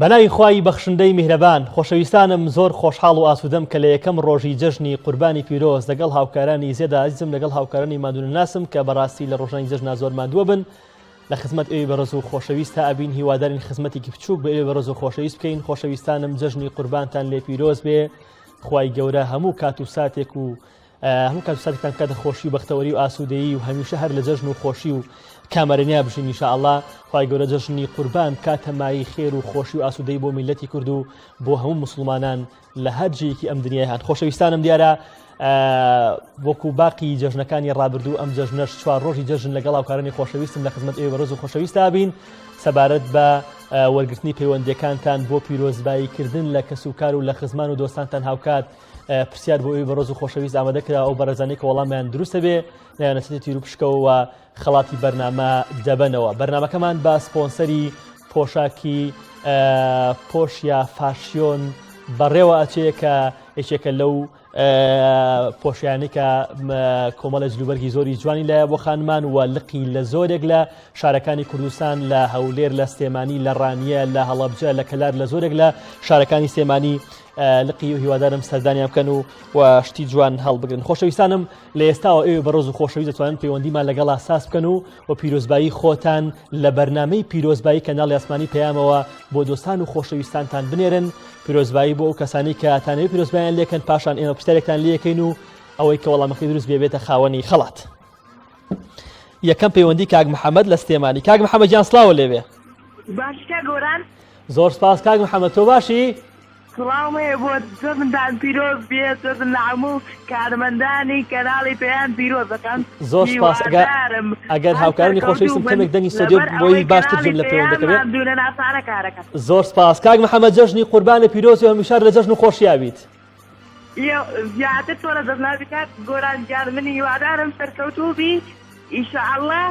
بەناوی خوای بەخشندەی میهرەبان خۆشەویستانم زۆر خۆشحاڵ و ئاسوودەم کە لە یەکەم ڕۆژی جەژنی قوربانی پیرۆز لەگەڵ هاوکارانی زێدا ئازیزم لەگەڵ هاوکارانی ماندوونەناسم کە بەڕاستی لە ڕۆژانی جەژنا زۆر ماندووە بن لە خزمەت ئێوەی بەڕێز و خۆشەویست تا ئەبین هیوادارین خزمەتێکی بچووک بە ئێوەی بەڕێز و خۆشەویست بکەین خۆشەویستانم جەژنی قوربانتان لێ پیرۆز بێ خوای گەورە هەموو کات و ساتێک و هەموو کات و ساتێکتان بکاتە خۆشی و بەختەوەری و ئاسوودەیی و هەمیشە هەر لە جەژن و خۆشی و کامەرەنیا بژین ان شاء الله خوای گەورە جەژنی قوربان بکاتە مایەی خێر و خۆشی و ئاسوودەیی بۆ میللەتی کورد و بۆ هەموو موسڵمانان لە هەر جێیەکی ئەم دنیای هەن خۆشەویستانم دیارە وەکو باقی جەژنەکانی ڕابردوو ئەم جەژنەش چوار ڕۆژی جەژن لەگەڵ هاوکارانی خۆشەویستم لە خزمەت ئێوە بەڕێز و خۆشەویستا بین سەبارەت بە وەرگرتنی پەیوەندیەکانتان بۆ پیرۆزبایی کردن لە کەسوکار و لە خزمان و دۆستانتان هاوکات پرسیار بۆ ئێوەی بەڕێز و خۆشەویست ئامادە کرا ئەو بەڕێزانەی کە وەڵامیان دروستە بێ نایانەچێتە تیر و پشکەوە و خەڵاتی بەرنامە دەبەنەوە بەرنامەکەمان بە سپۆنسەری پۆشاکی پۆشیا فاشیۆن بەڕێوە ئەچێ کە یەکێکە لەو پۆشیانی کە کۆمەڵە جلوبەرگی زۆری جوانی لایە بۆ خانمان و لقی لە زۆرێک لە شارەکانی کوردستان لە هەولێر لە سلێمانی لە ڕانیە لە هەڵەبجە لە کەلار لە زۆرێک لە شارەکانی سلێمانی لقی و هیوادارم سەردانیان بکەن و و شتی جوان هەڵبگرن خۆشەویستانم لە ئێستاوە ئێوە بەڕێز و خۆشەویست دەتوانن پەیوەندیمان لەگەڵا ساز بکەن و و پیرۆزبایی خۆتان لە بەرنامەی پیرۆزبایی کەناڵی ئاسمانی پەیامەوە بۆ دۆستان و خۆشەویستانتان بنێرن پیرۆزبایی بۆ ئەو کەسانی کە تانەوەی پیرۆزبایان لێکەن پاشان ئێمە پرسیارێکتان لێکەین و ئەوەی کە وەڵامەکەی دروست بێ بێتە خاوەنی خەڵات یەکەم پەیوەندی کاک محەممەد لە سلێمانی کاک محەممەد گیان سڵاوە لێبێ باشی کاک گۆران زۆر سپاس کاک محەممەد تۆ باشی سڵاوم هەیە بۆت جەژنتان پیرۆز بێت جەژن لە هەموو کارمەندانی کەناڵی پەیام پیرۆز دەکەم زۆر سپاس ئەگەر هیوادارم ئەگەر هەر هاوکارانی سەرکەوتوو خۆشەویستم بن کەمێک دەنگی ستۆدیۆ لەبەر بۆی ئەوەی باشتر کەناڵی گوێم لە پەیام پەیوەندەکە بێ ماندوونەناسانە کارەکەن. زۆر سپاس کاک محەمەد جەژنی قوربانت پیرۆز بێ هەمیشە هەر لە جەژن و خۆشیا بیت. زیاتر تۆ لە دەست نابی کاک گۆران گیان من هیوادارم سەرکەوتوو بی ان شاء اللە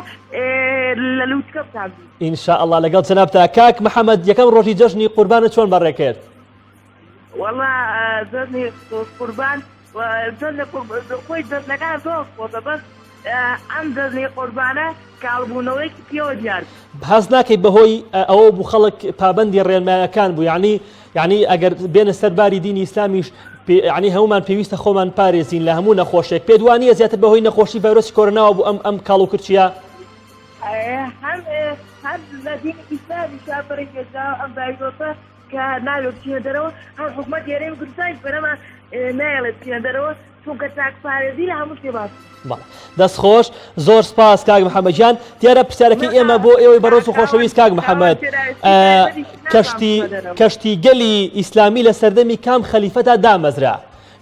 لە لوتکە بتان بی. ان شاء اللە لەگەڵ جەنابتا کاک محەمەد یەکەم ڕۆژی جەژنی قوربانت چۆن بەڕێ کرد؟ وەڵا جەژنی قوربان جەژنی خۆی جەژنەکان زۆر خۆشە بەس ئەم جەژنی قوربانە کاڵبوونەوەیەکی پێوە دیار بوو. هەست ناکەی بەهۆی ئەوە بوو خەڵک پابەندی ڕێنمایەکان بوو یعنی یعنی ئەگەر بێنە سەر باری دینی ئیسلامیش یعنی هەمومان پێویستە خۆمان پارێزین لە هەموو نەخۆشێک پێت وانە زیاتر بەهۆی نەخۆشی ڤایرۆسی کۆرۆناوە بوو ئەم ئەم کاڵ و کرچیە هەم هەم لە دینی ئیسلامیشا بڕیگەدراوە ئەم ڤایرۆسە کە نابێ بچینە دەرەوە هەم حکومەتی هەرێمی کوردستانیش بەرەما نایەڵێ بچینە دەرەوە چونکە چاکپارێزی لە هەموو شتێ باشترە. بەڵێ دەست خۆش زۆر سپاس کاک محەممەد گیان دیارە پرسیارەکەی ئێمە بۆ ئێوەی بەڕێز و خۆشەویست کاک محەممەد کەشتی کەشتی گەلی ئیسلامی لە سەردەمی کام خەلیفەدا دامەزرا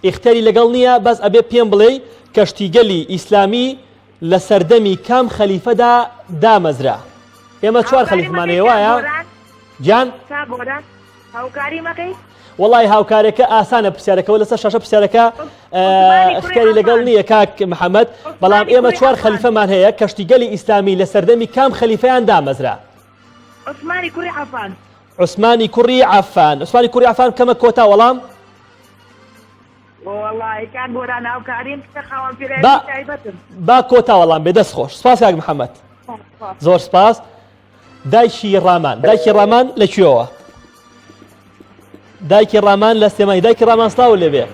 ئیختیاری لەگەڵ نییە بەس ئەبێ پێم بڵێی کەشتیگەلی ئیسلامی لە سەردەمی کام خەلیفەدا دامەزرا؟ ئێمە چوار خەلیفەمان هەیە وایە؟ گیان؟ هاوکاری مەکەی؟ وەڵی هاوکارەکە ئاسانە پرسیارەکەەوە لەسەر شاشە پرسیارەکە اختیاری لەگەڵ نییە کاک محەممەد بەڵام ئێمە چوار خەلیفەمان هەیە کەشتیگەلی ئیسلامی لە سەردەمی کام خەلیفەیان دامەزرا عوسمانی کوڕی عەفان عوسمانی کوڕی عەفان عوسمانی کوڕی عەفان کەمە کۆتا وەڵام وەڵاهی کاک گۆران هاوکاریم بکە خاوەن پێداویستی تایبەتم. با کۆتا وەڵام بێ دەست خۆش سپاس کاک محەممەد زۆر سپاس دایکی ڕامان دایکی ڕامان لە کوێوە دایکی ڕامان لە سلێمانی دایکی ڕامان سلااو لێبێ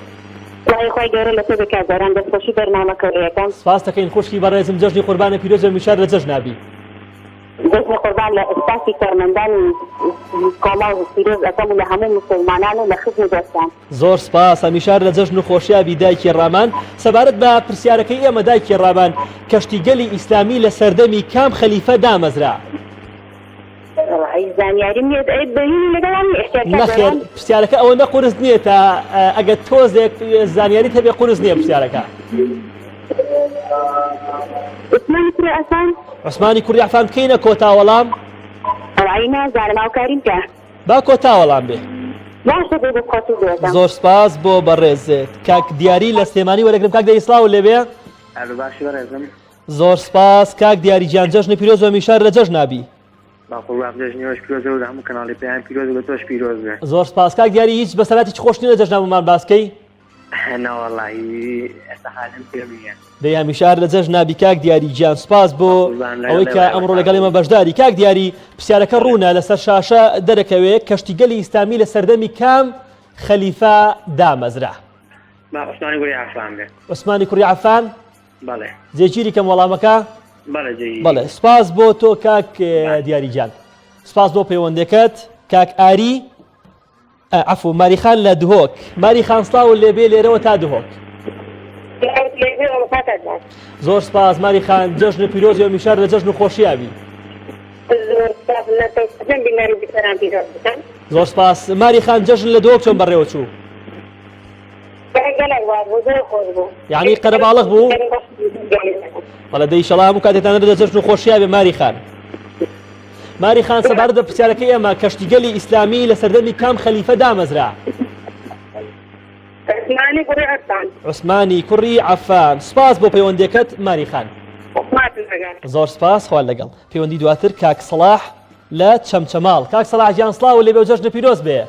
خی گەورە لە تۆ بکات گۆران دەستخۆشی بەرنامەکە لەکەم سپاس دەکەین خوشکی بەڕێزم جەژنی قوربانە پیرۆزە میشار لە جەژ نابی جەژنی قوربان لە ستافی کارمەندانی کۆمەڵ پیرۆز ئەکەم و لە هەموو موسوڵمانان و لە خزم و دۆستان. زۆر سپاس هەمیشە هەر لە جەژن و خۆشیا بی دایکی ڕامان سەبارەت بە پرسیارەکەی ئێمە دایکی ڕامان کەشتیگەلی ئیسلامی لە سەردەمی کام خەلیفە دامەزرا؟ وەڵایی زانیاریم نیە ئەی بەهینی لەگەڵا نیە ئیحتیاج کاک نەخێر گۆران؟ پرسیارەکە ئەوەندە قورس نییە تا ئەگەر تۆزێک زانیاریت هەبێ قورس نییە پرسیارەکە. عوسمانی کوڕی عەفان؟ عوسمانی کوڕی عەفان بکەینە کۆتا وەڵام؟ وەڵایی نازانم هاوکاریم کە. با کۆتا وەڵام بێ. باشە دەی دەستخۆشی لێ ئەکەم. زۆر سپاس بۆ بەڕێزت کاک دیاری لە سلێمانی وەرەگرم کاک دیاری سڵاوت لێبێ. ئەلو باشی بەڕێزم. زۆر سپاس کاک دیاری گیان جەژنت پیرۆز و هەمیشە هەر لە جەژنا بی. با قوربان جەژنی ئێوەش پیرۆزە و لە هەموو کەناڵی پەیام پیرۆز و لە تۆش پیرۆز بێ. زۆر سپاس کاک دیاری هیچ بەسەرهاتێکی خۆش نیە لە جەژنا بۆمان باس کەی؟ نەوەڵی ئێستا حالم پێم نییە. دەی هەمیشە هەر لە جەژنا بی کاک دیاری گیان سوپاس بۆ ئەوەی کە ئەمڕۆ لەگەڵ ئێمە بەشداری کاک دیاری پرسیارەکە ڕوونە لەسەر شاشە دەرەکەوێ کەشتیگەلی ئیسلامی لە سەردەمی کام خەلیفە دامەزرا؟ با عوسمانی کوڕی عەفان بێ. عوسمانی کوڕی عەفان؟ بەڵێ. جێگیری کەم وەڵامەکە؟ بەڵێ جێگیری. بەڵێ سوپاس بۆ تۆ کاک دیاری گیان. سوپاس بۆ پەیوەندەکەت کاک ئاری عەفو ماریخان لە دهۆک. ماری خان سڵاوت لێبێ لێرەوە تا دهۆک. سڵاوت لێبێ مامۆستا گیان. زۆر سپاس ماری خان جەژنت پیرۆز بێ هەمیشە لە جەژن و خۆشیا بی. زۆر سپاس لە تۆ سەرجەم بینەر و بیسەران پیرۆز بکەم. زۆر سپاس ماری خان جەژن لە دهۆک چۆن بەڕێوە چوو؟ گەلەک باش بوو زۆر خۆش بوو. یعنی قەرەباڵغ بوو؟ بەڵێ دەی ئیشەڵا هەموو کاتێکتان لە جەژن و خۆشیا بێ ماری خان. ماری خان سەبارەت بە پرسیارەکەی ئێمە کەشتیگەلی ئیسلامی لە سەردەمی کام خەلیفە دامەزرا؟ عوسمانی کوڕی عەفان. عوسمانی کوڕی عەفان سپاس بۆ پەیوەندیەکەت ماری خان. زۆر سپاس خوا لەگەڵ. پەیوەندی دواتر کاک سەڵاح لە چەمچەماڵ کاک سەڵاح گیان سڵاو لێبێ و جەژنت پیرۆز بێ.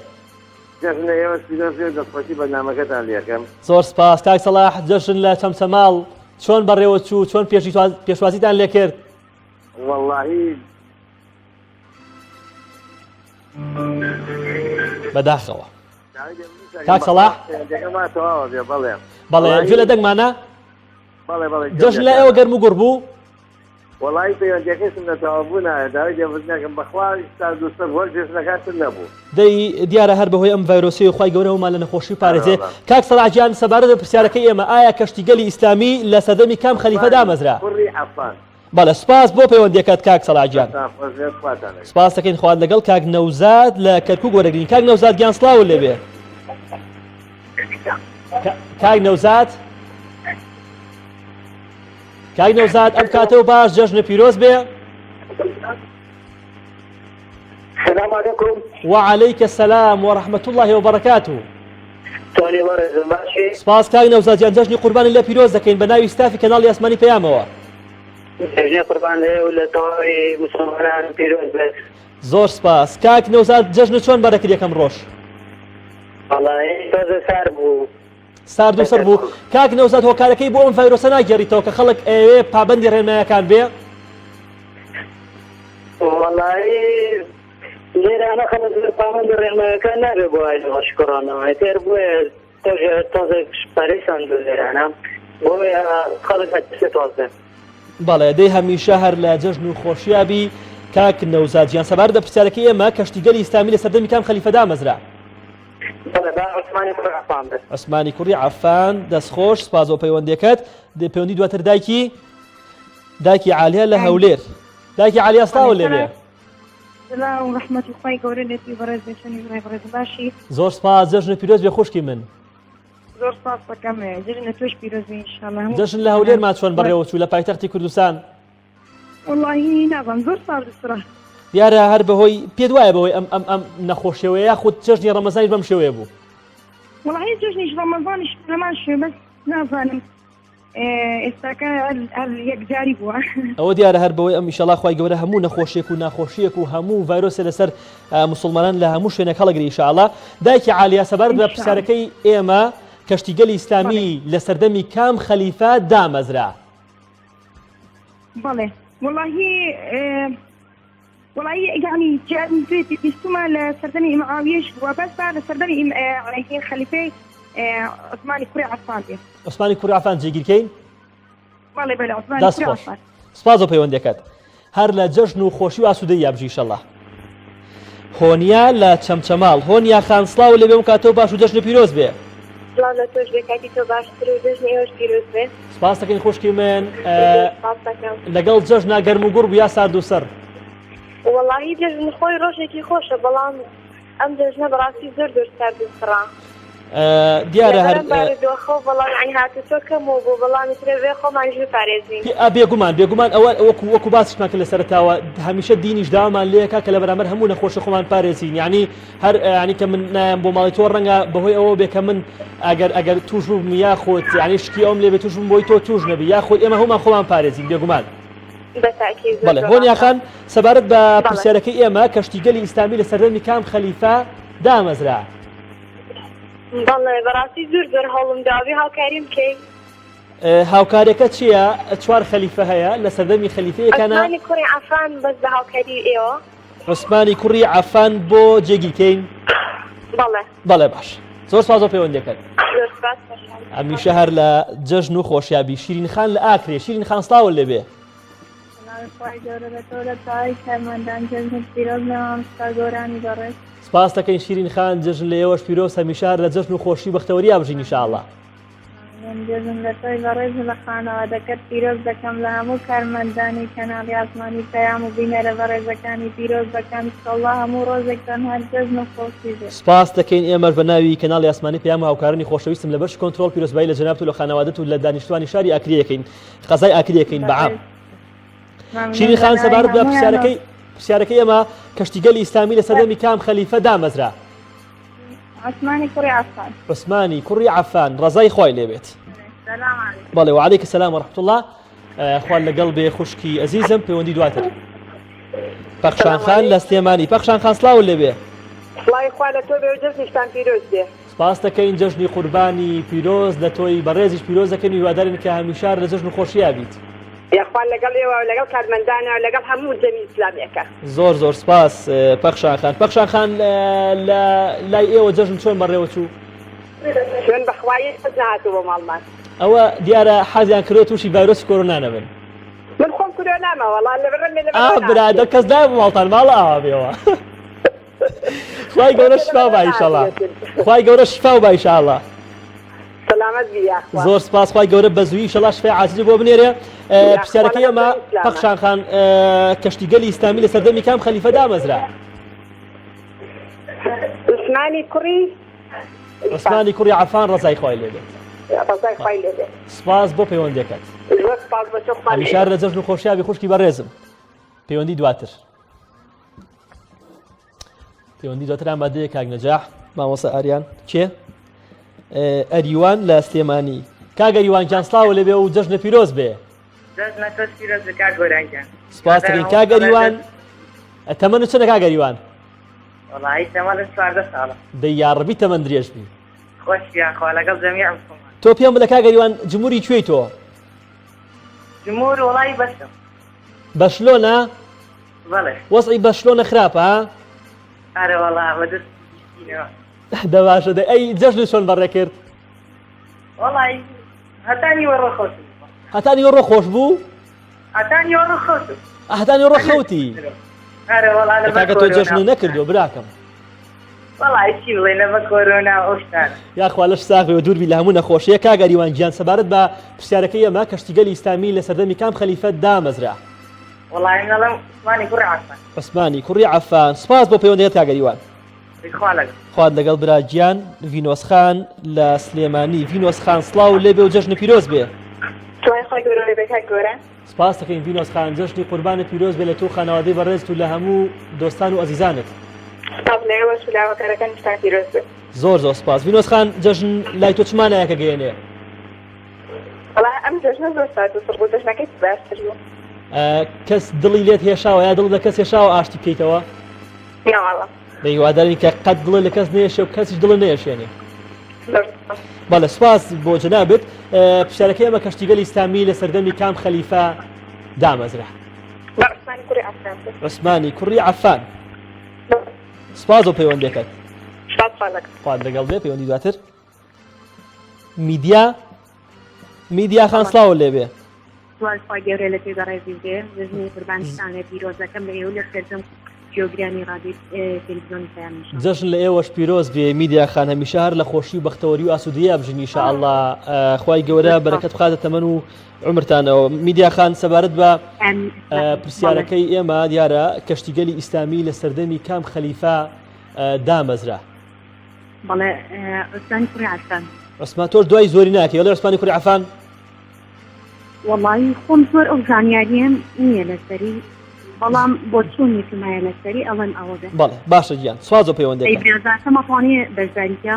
جەژنە ئێوەش پیرۆز بێ و دەستخۆشی بەرنامەکەتان لێکەم. زۆر سپاس کاک سەڵاح جەژن لە چەمچەماڵ چۆن بەڕێوە چوو چۆن پێشوازیتان لێکرد؟ وەڵاهی. بەداخەوە کاک سەڵاح بەڵێ گوێ لە دەنگمانە جەژن لە ئێوە گەرم و گوڕ بوو وەڵی پەیوەندیەکەشم لە تەواو نایە داوای لێبوردنەکەم بەخوا ستا دووسەر وەر جێژنەکاتر نەبوو دەی دیارە هەر بەهۆی ئەم ڤایرۆسی خوای گەورە هەموومان لە نەخۆشی پارێزێ کاک سەڵاح گیان سەبارەت بە پرسیارەکەی ئێمە ئایا کەشتیگەلی ئیسلامی لە سەردەمی کام خەلیفە دامەزرا کوڕی عەفان بەڵێ سوپاس بۆ پەیوەندیەکەت کاک سەڵاح گیان. دەستان خۆش بێت خواتان لەگەڵ. سوپاس دەکەین خوات لەگەڵ کاک نەوزاد لە کەرکوک وەرەگرین کاک نەوزاد گیان سڵاوت لێبێ کاک نەوزاد کاک نەوزاد ئەم کاتە و باش جەژنە پیرۆز بێ سلام علیکم وعليك السلام ورحمة الله وبركاته تۆنی بەڕێزم باشی سپاس کاک نەوزاد گیان جەژنی قوربانی لە پیرۆز دەکەین بە ناوی ستافی کەناڵی ئاسمانی پەیامەوە جەژنی قوربان لە ئێوە لە تەواوی موسڵمانان پیرۆز بێت. زۆر سپاس کاک نەوزاد جەژنت چۆن بەرەکرد یەکەم ڕۆژ؟ وەڵایی تۆزێ سارد بوو. سارد و سڕ بوو کاک نەوزاد هۆکارەکەی بۆ ئەم ڤایرۆسە ناگێڕیتەوە کە خەڵک ئەیەوێ پابەندی ڕێنمایەکان بێ؟ وەڵایی لێرە ئەمە خەڵک زۆر پابەندی ڕێنمایەکان نابێ بۆ ڤایرۆسی کۆرۆنا ئیتر بۆیە تۆژێ تۆزێک پەرەی سەندوو لێرانە بۆیە خەڵک ئەترسێ تۆزێ. بەڵێ دەی هەمیشە هەر لە جەژن و خۆشیا بی کاک نەوزاد گیان سەبارەت بە پرسیارەکەی ئێمە کەشتیگەلی ئیسلامی لە سەردەمی کام خەلیفە دامەزرا؟ بەڵێ با عوسمانی کوڕی عەفان بێت. عوسمانی کوڕی عەفان دەستخۆش سپاس بۆ پەیوەندیەکەت پەیوەندی دواتر دایکی دایکی عالیە لە هەولێر دایکی عالیە سڵاو لێبێ. سڵاو و ڕەحمەتی خوای گەورە لێت بی بەڕێز بێ چۆنی برای بەڕێزم باشی؟ زۆر سپاس جەژنت پیرۆز بێ خوشکی من. زۆر سپاس دەکەم جەژنە تۆش پیرۆز بێ ئینشاءاللە هەموو جەژن لە هەولێر ما چۆن بەڕێوە چوو لە پایتەختی کوردستان؟ وەڵاهی نازانم زۆر سارد و سڕە. دیارە هەر بەهۆی پێت وایە بەهۆی ئەم ئەم ئەم نەخۆشیەوە یاخود جەژنی ڕەمەزانیش بەم شێوەیە بوو؟ وەڵاهی جەژنیش ڕەمەزانیش هەمان شێوە بەس نازانم ئێستاکە هەر یەکجاری بووە. ئەوە دیارە هەر بەوەی ئەم ئیشەڵا خوای گەورە هەموو نەخۆشیەک و ناخۆشیەک و هەموو ڤایرۆسێ لەسەر موسڵمانان لە هەموو شوێنێک هەڵەگری ئیشاڵا دایکی عالیا سەبارەت بە پرسیارەکەی ئێمە کەشتیگەلی ئیسلامی لە سەردەمی کام خەلیفە دامەزرا؟ بەڵێ وەڵاهی وەڵایی یەعنی جارم بیستومە لە سەردەمی معاویەش بووە بەس با لە سەردەمی خەلیفەی عوسمانی کوڕی عەفان بێ. عوسمانی کوڕی عەفان جێگیرکەین؟ بەڵێ بەلێ عوسمانی دەست کوڕی خۆش عەفان. سپاس بۆ پەیوەندیەکەت هەر لە جەژن و خۆشی و ئاسوودەییا بژی ئیشەڵا. هۆنیا لە چەمچەماڵ هۆنیا خان سڵاو لێ بێ ئەم کاتەو باش و جەژنت پیرۆز بێ. سڵاو لە تۆش بێ کاکی تۆ باشتر و جەژنی ئێوەش پیرۆز بێ. سپاس دەکەین خوشکی من زۆر سپاس دەکەم. لەگەڵ جەژنا گەرم و گوڕ بوو یا سارد و سڕ؟ وەڵاهی جەژن خۆی ڕۆژێکی خۆشە بەڵام ئەم جەژنە بەڕاستی زۆر زۆر سارد و سڕە. دیارە هەر لەبەرم بارودۆخە و بەڵام یانی هاتوچۆ کەمەوە بوو بەڵام ئیتر ئەبێ خۆمانیش بپارێزین. بێگومان بێگومان ئەوە وەکو وەکو باسیشمان کرد لە سەرەتاوە هەمیشە دینیش داوامان لێکا کە لە بەرامبەر هەموو نەخۆشی خۆمان پارێزین یعنی هەر یعنی کە من نایەم بۆ ماڵی تۆ ڕەنگە بەهۆی ئەوە بێ کە من ئەگەر ئەگەر توش بووم یاخود یعنی شکی ئەوم لێ بێ توش بووم بۆی تۆ توش نەبی یاخود ئێمە هەموومان خۆمان پارێزین بێگومان. بەتاکید زۆر بەڵێ زۆر هۆنیا ڕاستە. خان سەبارەت بە بەڵێ. پرسیارەکەی ئێمە کەشتیگەلی ئیسلامی لە سەردەمی کام خەلیفە دامەزرا؟ بەڵێ بەڕاستی زۆر زۆر هەوڵم داوە هاوکاریم بکەی. هاوکاریەکە چییە؟ چوار خەلیفە هەیە لە سەردەمی خەلیفەیەکانە. عوسمانی کوڕی عەفان بەس بە هاوکاری ئێوە. عوسمانی کوڕی عەفان بۆ جێگیر کەین؟ بەڵێ. بەڵێ باش زۆر سپاس بۆ پەیوەندیەکەت. زۆر سپاس خۆشحاڵ. هەمیشە هەر لە جەژن و خۆشیابی. شیرین خان لە ئاکرێ شیرین خان سڵاوت لێبێ. سڵاوی خوای گەورە لە تۆ لە تەواوی کارمەندان جەژنت پیرۆز لە مامۆستا گۆرانی بەڕێز. سپاس دەکەین شیرین خان جەژن لە ئێوەش پیرۆز هەمیشە هەر لە جەژن و خۆشی و بەختەوەریا بژین ان شاء اللە. ئامین جەژن لە تۆی بەڕێز و لە خانەوادەکەت پیرۆز دەکەم لە هەموو کارمەندانی کەناڵی ئاسمانی پەیام و بینەرە بەڕێزەکانی پیرۆز دەکەم ئیشەڵڵا هەموو ڕۆژێکتان هەر جەژن و خۆشی بێ. سپاست دەکەین ئێمەش بە ناوی کەناڵی ئاسمانی پەیام و هاوکارانی خۆشەویستم لە بەشی کۆنترۆڵ پیرۆزبایی لە جەنابت و لە خانەوادەت و لە دانیشتوانی شاری ئاکرێ دەکەین قەزای ئاکرێ دەکەین بە عام. شیرین خان سەبارەت بە پرسیارەکەی پرسیارەکەی ئێمە کەشتیگەلی ئیسلامی لە سەردەمی کام خەلیفە دامەزرا؟ عوسمانی کوڕی عەفان. عوسمانی کوڕی عەفان ڕەزای خوای لێ بێت. سلام علیکم. بەڵێ وعلیک سلام وڕحمة الله خوا لەگەڵ بێ خوشکی ئەزیزم پەیوەندی دواتر. پەخشان خان لە سلێمانی پەخشان خان سڵاو لێ بێ. سڵاوی خوا لە تۆ بێ و جەژنیشتان پیرۆز بێ. سپاس دەکەین جەژنی قوربانی پیرۆز لە تۆی بەڕێزیش پیرۆز دەکەین و هیوادارین کە هەمیشە لە جەژن و خۆشییا بیت. یاخوا لەگەڵ ئێوە و لەگەڵ کارمەندانە و لەگەڵ هەموو جەمی ئیسلامیەکە. زۆر زۆر سپاس پەخشان خان. پەخشان خان لە لای ئێوە جەژن چۆن بەڕێوە چوو؟ چۆن بەخوا یەک کەس نەهاتوو بۆ ماڵمان. ئەوە دیارە حەزیان کردووە تووشی ڤایرۆسی کۆرۆنا نەبن. من خۆم کورۆنامە وەڵا لەبەر ئا برا دە کەس نایە بۆ ماڵتان ماڵە ئاوا بێەوە. خوای گەورە شفا با ئیشەڵا خوای گەورە شفا با ئیشاڵا. سەلامەت بی یاخوا. زۆر سپاس خوای گەورە بە زووی ئیشەڵا شفای عاجلی بۆ بنێرێ پرسیارەکەی ئەمە پەخشان خان کەشتیگەلی ئیسلامی لە سەردەمی کام خەلیفە دامەزرا؟ عوسمانی کوڕی عوسمانی کوڕی عەفان ڕەزای خوای لێ بێت. ڕەزای خوای لێ بێت. سپاس بۆ پەیوەندیەکەت. زۆر سپاس بۆ تۆ خوا لێ هەمیشە هەر لە جەژن و خۆشیابی خوشکی بەڕێزم. پەیوەندی دواتر. پەیوەندی دواتر ئامادەیە کاک نەجاح مامۆستا ئاریان کێ ئەریوان لە سلێمانی کاک ئەریوان گیان سڵاو لێبێ و جەژنە پیرۆز بێ جەژنە تۆش پیرۆز بێ کاک گۆران گیان سپاس دەکەین کاک ئەریوان تەمەنت چەندە کاک ئەریوان وەڵایی تەمەنم 14 ساڵە دەی یاڕەبی تەمەن درێژ بی خۆش یاخوا لەگەڵ جەمیع مسلمان تۆ پێم بڵێ کاک ئەریوان جمهوری کوێی تۆ جمهور وەڵایی بەشم بەشلۆنە بەڵێ. وەزعی بەرشلۆنە خراپە ها؟ ئەرە وەڵا بە دەست پزیشکینەوە. دە باشە دەی ئەی جەژنت چۆن بەڕێ کرد؟ وەڵی هەتا نیوەڕۆ خەوتم. هەتا نیوەڕۆ خۆش بوو؟ هەتا نیوەڕۆ خەوتم. هەتا نیوەڕۆ خەوتی؟ ئەرە وەڵا لەبەر کاکە تۆ کۆرۆنا. جەژنت نەکردووە براکەم. وەڵی چی بڵێ لەبەر کۆرۆنا و ئەو شتانە. یاخوا لەش ساغ بێ و دوور بی لە هەموو نەخۆشییەک کاک ئەریوان گیان سەبارەت بە پرسیارەکەی ئێمە کەشتیگەلی ئیسلامی لە سەردەمی کام خەلیفە دامەزرا؟ وەڵایی من ئەڵێم عوسمانی کوڕی عەفان. عوسمانی کوڕی عەفان سوپاس بۆ پەیوەندیەکەت کاک ئەریوان. خوا لەگەڵ. خوات لەگەڵ برا گیان ڤینۆس خان لە سلێمانی ڤینۆس خان سڵاو لێبێ و جەژنت پیرۆز بێ. سڵاوی خوای گەورە لێبێ کاک گۆران. سپاست دەکەین ڤینۆس خان جەژنی قوربانت پیرۆز بێ لە تۆ و خانەوادەی بەڕێزت و لە هەموو دۆستان و ئەزیزانت. سپاس لە ئێوەش و لە هاوکارەکانیشتان پیرۆز بێ. زۆر زۆر سپاس ڤینۆس خان جەژن لای تۆ چ مانایەک ئەگەیەنێ؟ وەڵا ئەم جەژنە زۆر سارد و سڕ بوو جەژنەکەی تر باشتر بوو. کەس دڵی لێت هێشاوە یا دڵت لە کەس هێشاوە ئاشتی بکەیتەوە؟ نەوەڵا. بە هیوادارین کە قەت دڵت لە کەس نەیەشێ و کەسیش دڵت نەیەشێنێ. زۆر سوپاس. بەڵێ سوپاس بۆ جەنابت. پرسیارەکەی ئێمە کەشتیگەلی ئیسلامی لە سەردەمی کام خەلیفە دامەزرا؟ بە عوسمانی کوڕی عەفان. عوسمانی کوڕی عەفان. سوپاس بۆ پەیوەندیەکەت. سوپاس خوا لەگەڵ. خوات لەگەڵ بێ پەیوەندی دواتر. میدیا میدیا خان سڵاو لێبێ. سڵاوی خوای گەورە لە تۆی بەڕێزیش بێ جەژنی قوربانیشتان لێ پیرۆز دەکەم لە ئێوە لە سەرجەم گوێگرانی ڕادیۆی تەلەفزیۆنی پەیامیش. جەژن لە ئێوەش پیرۆز بێ میدیا خان هەمیشە هەر لە خۆشی و بەختەوەری و ئاسوودەییا بژین ان شاء اللە خوای گەورە بەرەکەت بخاتە تەمەن و عومرتانەوە میدیا خان سەبارەت بە پرسیارەکەی ئێمە دیارە کەشتیگەلی ئیسلامی لە سەردەمی کام خەلیفە دامەزرا؟ بەڵێ عوسمانی کوڕی عەفان. عوسمان تۆش دوای زۆری ناکەی ئەڵێ عوسمانی کوڕی عەفان؟ وەڵایی خۆم زۆر ئەو زانیاریەم نییە لەسەری بەڵام بۆچوونێکم هەیە لەسەری ئەڵێم ئەوە بێ. بەڵێ باشە گیان سواز بۆ پەیوەندەکە. ئەی برازاکەم ئەتوانێ بەشداری کە؟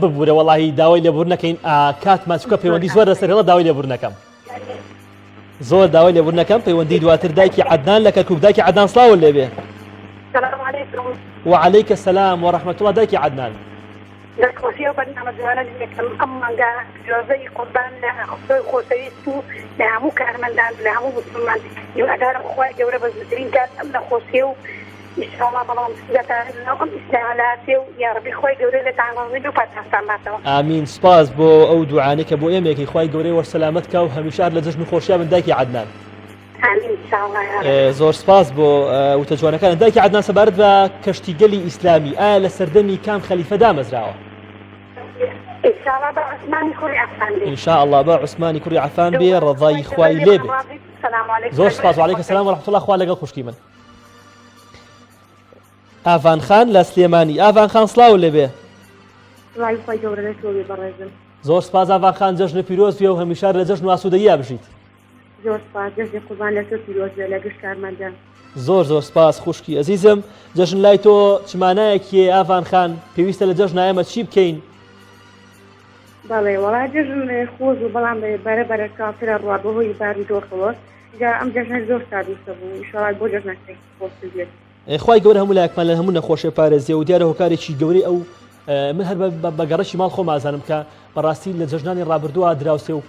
ببورە وەڵاهی داوای لێبوردن نەکەین کاتمان چونکە پەیوەندی زۆر لەسەر هێڵە داوای لێبوردن نەکەم. زۆر داوای لێبوردن نەکەم پەیوەندی دواتر دایکی عەدنان لە کەرکوک دایکی عەدنان سڵاوت لێبێ. سلام علیکم. وعلیک السلام ورحمة الله دایکی عەدنان. دەستخۆشی ئەو بەرنامە جوانە لێکەم ئەم مانگە پیرۆزەی قوربان لە خودای خۆشەویست و لە هەموو کارمەندان و لە هەموو موسڵمان هیوادارم خوای گەورە بە زووترین کات ئەم نەخۆشیە و ئیشاڵا بەڵام بچێتە ناو ئەم ئیسلامە لاتێ و یاڕەبی خوای گەورە لێتان ڕازی بێ و پاداشتان باتەوە. ئامین سپاس بۆ ئەو دوعانەی کە بۆ ئێمەیەکەی خوای گەورە ئێوەش سەلامەت کا و هەمیشە هەر لە جەژن و خۆشیا بن دایکی عەدنان. آمین ان شاء الله یا رب. زۆر سپاس بۆ وتە جوانەکانت دایکی عەدنان سەبارەت بە کەشتیگەلی ئیسلامی ئایا لە سەردەمی کام خەلیفە دامەزراوە؟ ان شاء الله بە عوسمانی کوڕی عەفان بێ. ان شاء الله بە عوسمانی کوڕی عەفان بێ ڕەزای خوای لێ بێت. زۆر سپاس وعلیکم السلام ورحمة الله خوا لەگەڵ خوشکی من. ئاڤان خان لە سلێمانی ئاڤان خان سڵاو لێبێ. سڵاوی خوای گەورە لە تۆ بێ بەڕێزم. زۆر سپاس ئاڤان خان جەژنت پیرۆز بێ و هەمیشە لە جەژن و ئاسوودەییا بژیت. زۆر سپاس جەژنی قوربان لە تۆ پیرۆز بێ لە گشت کارمەندان. زۆر زۆر سپاس خوشکی ئەزیزم جەژن لای تۆ چ مانایەکی هەیە ئاڤان خان پێویستە لە جەژنا ئێمە چی بکەین؟ بەڵێ وەڵا جەژن خۆش بوو بەڵام بەرە بەرە کاڵترە ڕوا بەهۆی بارودۆخەوە جا ئەم جەژنە زۆر سارد و سەبوو ئیشەڵا بۆ جەژنەکەی خۆشتر بێت. خوای گەورە هەموو لایەکمان لە هەموو نەخۆشێ پارێزێ و دیارە هۆکارێکی گەورەی ئەو من هەر بە گەڕەکی ماڵ خۆم ئازانم کە بەڕاستی لە جەژنانی ڕابردووە دراوسێ و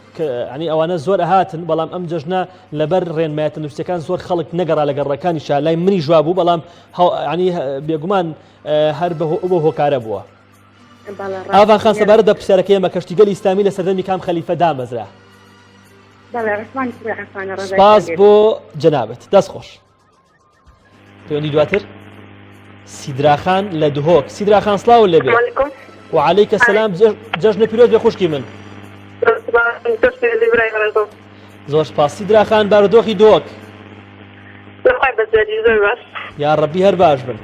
ینی ئەوانە زۆر ئەهاتن بەڵام ئەم جەژنە لەبەر ڕێنمایە تەندروستیەکان زۆر خەڵک نەگەڕا لە گەڕەکانی شا لای منی ژوا بوو بەڵام ینی بێگومان هەر بە بۆ هۆکارە بووە. ئاڤان خان سەبارەت بە پرسیارەکەی ئێمە کەشتیگەلی ئیسلامی لە سەردەمی کام خەلیفە دامەزرا؟ سپاس بۆ جەنابت دەست خۆش. پەیوەندی دواتر سیدراخان لە دهۆک سیدراخان سڵاو لێبێ وعليك السلام جەژنە پیرۆز بێ خوشکی من زۆر سپاس سیدراخان بارودۆخی دهۆک یا ڕەبی هەر باش بن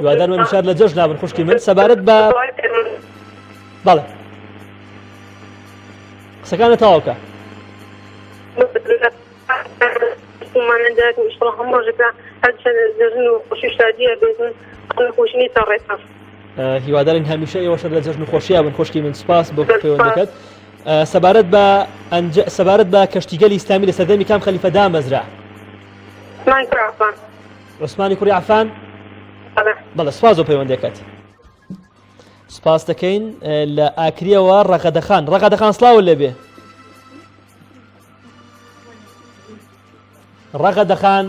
هیوادارم هەمیشە لە جەژنا بن خوشکی من سەبارەت بە بەڵێ قسەکانە تەواوکە هیوادارین هەمیشە ئێوەش لە جەژن و خۆشییا بن خوشکی من سوپاس بۆ پەیوەندەکەت سەبارەت بە سەبارەت بە کەشتیگەلی ئیسلامی لە سەردەمی کام خەلیفە دامەزرا عوسمانی کوڕی عەفان بەڵێ سوپاس بۆ پەیوەندەکەت سپاس دەکەین لە ئاکریەوە ڕەغەدەخان ڕەغەدەخان سڵاو لێبێ ڕەغەدەخان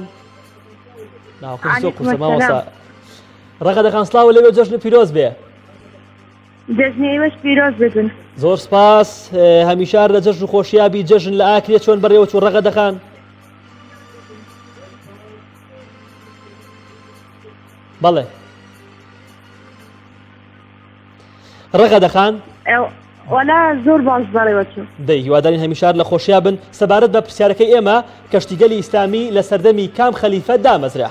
ناوەکەی زۆر قورسە مامۆستا ڕەغەدەخان سڵاو لەوێ جەژن پیرۆز بێ جەژنی ئێوەش پیرۆز بێتن زۆر سپاس هەمیشار لە جەژن و خۆشیابی جەژن لە ئاکرێ چۆن بەڕێوە چوو ڕەغەدەخان بەڵێ ڕەغەدەخان وەلا زۆر باش بەڕێوە چوو. دەی هیوادارین هەمیشە لە خۆشیا بن. سەبارەت بە پرسیارەکەی ئێمە، کەشتیگەلی ئیسلامی لە سەردەمی کام خەلیفە دامەزرا؟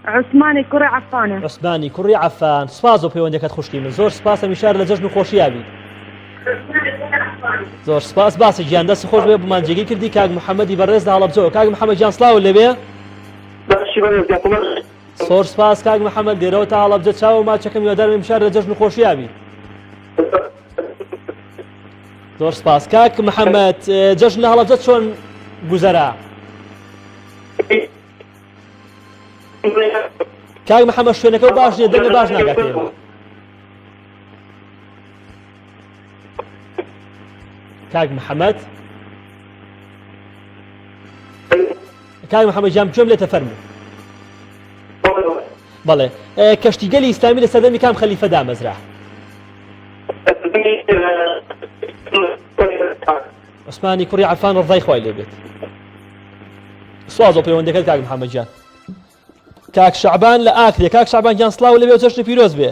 عوسمانی کوڕی عەفانە. عوسمانی کوڕی عەفان. سپاس بۆ پەیوەندیەکەت خوشکی من. زۆر سپاس هەمیشە لە جەژن و خۆشیا بیت. زۆر سپاس باسە گیان دەست خۆش بێ بمان جێگیر کردی کاک محەممەدی بەڕێز لە هەڵەبجەوە کاک محەممەد گیان سڵاو لێبێ. باشی بەڕێز گیان قوبان. زۆر سپاس کاک محەممەد لێرەوە تا هەڵەبجە چاو و ماچەکەم هیوادارم ئیمشار لە جەژن و خۆشیا بی. زۆر سپاس کاک محەممەد جەژن لە هەڵەبجە چۆن گوزەرا؟ کاک محەممەد شوێنەکە و باش نییە دەنگە باش ناگاتێ. کاک محەممەد کاک محەممەد گیان گوێم لێتە فەرموو. بەڵێ کەشتیگەلی ئیسلامی لە سەردەمی کام خەلیفە دامەزرا؟ عوسمانی کوڕی عەفان ڕەزای خوای لێ بێت. سواز بۆ پەیوەندەکەت کاک محەممەد گیان. کاک شەعبان لە ئاکرێ کاک شەعبان گیان سڵاو لەوێ و جەژنی پیرۆز بێ.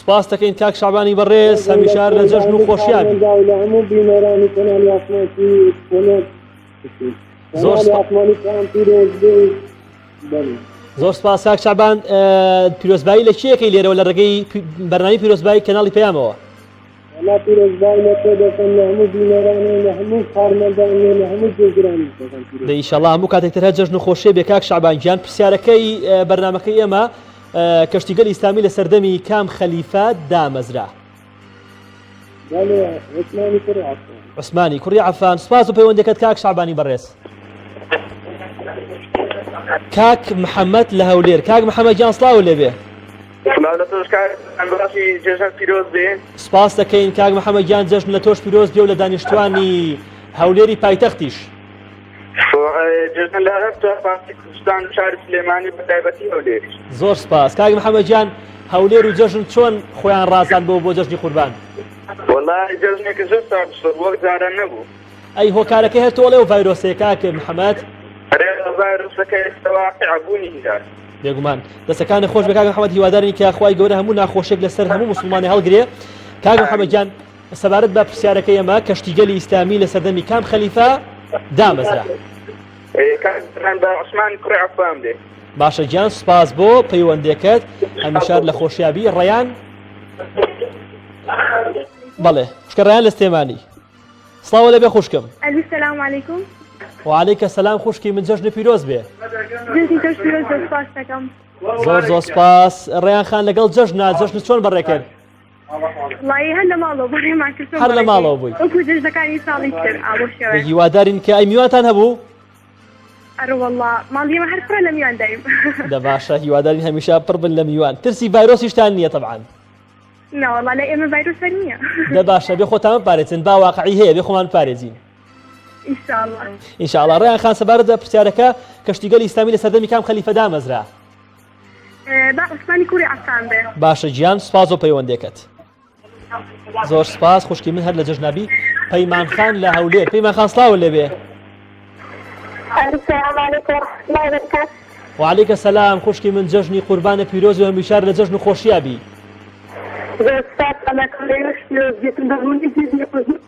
سپاس دەکەین کاک شەعبانی بەڕێز هەمیشە لە جەژن و خۆشیان بی. زۆر زۆر سپاس کاک شەعبان پیرۆزبایی لە کێیەکەی لێرەوە لە ڕێگەی بەرنامەی پیرۆزبایی کەناڵی پەیامەوە. وەڵا پیرۆزبای لە تۆ دەکەم لە هەموو بینەران و لە هەموو کارمەندان و لە هەموو گوێگرانیش دەکەم پیرۆز. دەی ئیشەڵا هەموو کاتێک تر هەر جەژن و خۆشیە بێ کاک شەعبان گیان پرسیارەکەی بەرنامەکەی ئێمە کەشتیگەلی ئیسلامی لە سەردەمی کام خەلیفە دامەزرا؟ بەڵێ عوسمانی کوڕی عەفان. عوسمانی کوڕی عەفان سوپاس بۆ پەیوەندەکەت کاک شەعبانی بەڕێز. کاک محەممەد لە هەولێر کاک محەممەد گیان سڵاو لێبێ. سڵاو لە تۆش کاک بەڕاستی جەژن پیرۆز بێ. سپاس دەکەین کاک محەممەد گیان جەژن لە تۆش پیرۆز بێ و لە دانیشتوانی هەولێری پایتەختیش. جەژن لە هەر چوار پارچەی کوردستان و شاری سلێمانی بە تایبەتی هەولێریش. زۆر سپاس کاک محەممەد گیان هەولێر و جەژن چۆن خۆیان ڕازاند بۆ بۆ جەژنی قوربان؟ وەڵای جەژنێکە زۆر سارد و سڕ وەک جاران نەبوو. ئەی هۆکارەکەی هەر تۆڵێ و ڤایرۆسەیە کاک محەممەد؟ ئەرێ ڤایرۆسەکە ئێستا واقیعە بوونی هەیە. بێگومان دەستەکانت خۆش بێ کاک محەممەد هیوادارین کە خوای گەورە هەموو ناخۆشیەک لەسەر هەموو موسڵمانێ هەڵگرێ کاک محەممەد گیان سەبارەت بە پرسیارەکەی ئێمە کەشتیگەلی ئیسلامی لە سەردەمی کام خەلیفە دامەزرا؟ کاک برام بە عوسمانی کوڕی عەفان بێ. باشە گیان سوپاس بۆ پەیوەندێکەت هەمیشە لە خۆشیابی ڕەیان بەڵێ خوشکە ڕەیان لە سلێمانی سڵاوە لەبێ خوشکم ئەلو سلام علیکم وعلیکە سلام خوشکی من جەژن پیرۆز بێ جەژنی تۆش پیرۆز بێ سوپاس دەکەم زۆر زۆر سپاس ڕەیان خان لەگەڵ جەژنا جەژن چۆن بەڕێکرد وەڵایی هەر لە ماڵەوە بەڕێمان کرد هەر لە ماڵەوە بووی وەکو جەژنەکانی ساڵی تر ئا بەو شێوەیە هیوادارین کە ئەی میوانتان هەبوو ئەرەوەڵا ماڵی ئێمە هەر پڕە لە میوان دایم دە باشە هیوادارین هەمیشە پڕ بن لە میوان ترسی ڤایرۆسیشتان نییە تەبعەن نەوەڵا لە ئێمە ڤایرۆس هەر نییە دە باشە بێ خۆتان بپارێزن با واقعی هەیە بێ خۆمان بپارێزین ئینشاءاللە ئینشاءاللە ڕیان خان سەبارەت بە پرسیارەکە کەشتیگەلی ئیسلامی لە سەردەمی کام خەلیفە دامەزرا با عوسمانی کوڕی عەفان بێ. باشە گیان سوپاس بۆ پەیوەندێکەت. زۆر سپاس خوشکی من هەر لە جەژنابی پەیمان خان لە هەولێر پەیمان خان سڵاو لێبێ السلام علیکم ورحمة الله وبرکاته. وعلیکە سەلام خوشکی من جەژنی قوربانە پیرۆز و هەمیشار لە جەژن و خۆشیا بی. زۆر سپاس ئەمەکەم لێوەش پیرۆز بێتن بە بۆنەی جەژنی قوربان.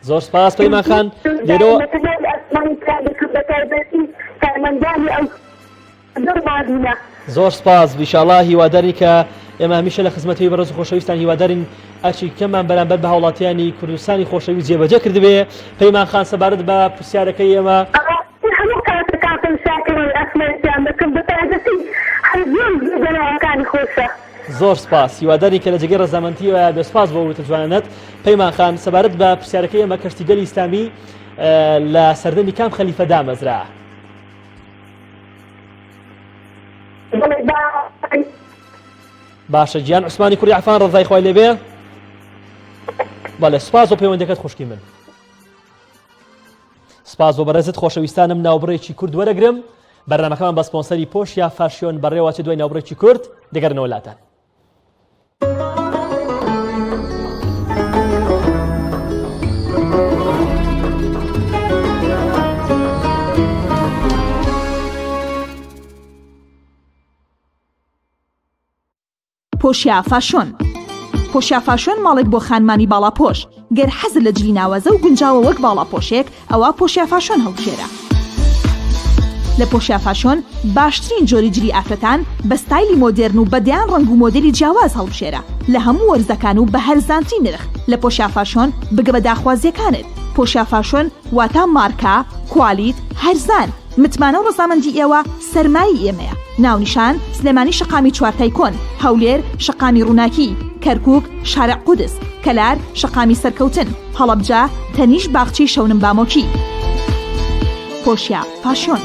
زۆر سپاس پەیمان خان لێرەوە. لە کەناڵی ئاسمانی پلان دەکەم بە تایبەتی کارمەندانی ئەو زۆر سپاس ئیشاڵا هیوادارین کە ئێمە هەمیشە لە خزمەتی بەڕێز و خۆشەویستان هیوادارین ئەرکی کەممان بەرامبەر بە هاوڵاتیانی کوردستانی خۆشەویست جێبەجێ کردبێ پەیمان خان سەبارەت بە پرسیارەکەی ئێمە. بەڕاستی هەموو کاتەکانتان شاکرم ئەسمەرتیان دەکەم بەتایبەتی هەر زۆر زۆر بەناوەکانی خۆشە. زۆر سپاس هیوادارین کە لە جێگەی ڕەزامەندیەوە بێ سپاس بۆ وتە جوانانەت پەیمان خان سەبارەت بە پرسیارەکەی ئێمە کەشتیگەلی ئیسلامی لە سەردەمی کام خەلیفە دامەزرا؟ باشە گیان عوسمانی کوڕی عەفان ڕەزای خوای لێبێ بەڵێ سوپاس بۆ پەیوەندەکەت خوشکی من سپاس بۆ بەڕێزت خۆشەویستانم ناوبڕێکی کورد وەرەگرم بەرنمەکەمان بە سپۆنسەری پۆشیا فاشیۆن بەڕێوە چ دوای ناوبڕێکی کورد دەگەرنەوە لاتان. پۆشیا فاشۆن پۆشیا فاشۆن ماڵێک بۆ خانمانی باڵاپۆش گەر حەزت لە جلی ناوازە و گونجاوە وەک باڵاپۆشێک ئەوا پۆشیا فاشۆن هەڵبژێرە. لە پۆشیا فاشۆن باشترین جۆری جلی ئافرەتان بە ستایلی مۆدێرن و بە دەیان ڕەنگ و مۆدێلی جیاواز هەڵبژێرە لە هەموو وەرزەکان و بە هەرزانترین نرخ لە پۆشیا فاشۆن بگە بە داخوازیەکانت پۆشیا فاشۆن واتا مارکە، کوالیت، هەرزان، متمانە و ڕەزامەندی ئێوە سەرمایەی ئێمەیە. ناونیشان، سلێمانی شەقامی چوارتای کۆن، هەولێر، شەقامی ڕووناکی، کەرکوک، شارع قودس، کەلار، شەقامی سەرکەوتن، هەڵەبجە، تەنیشت باخچەی شەونم بامۆکی. پۆشیا فاشیۆن.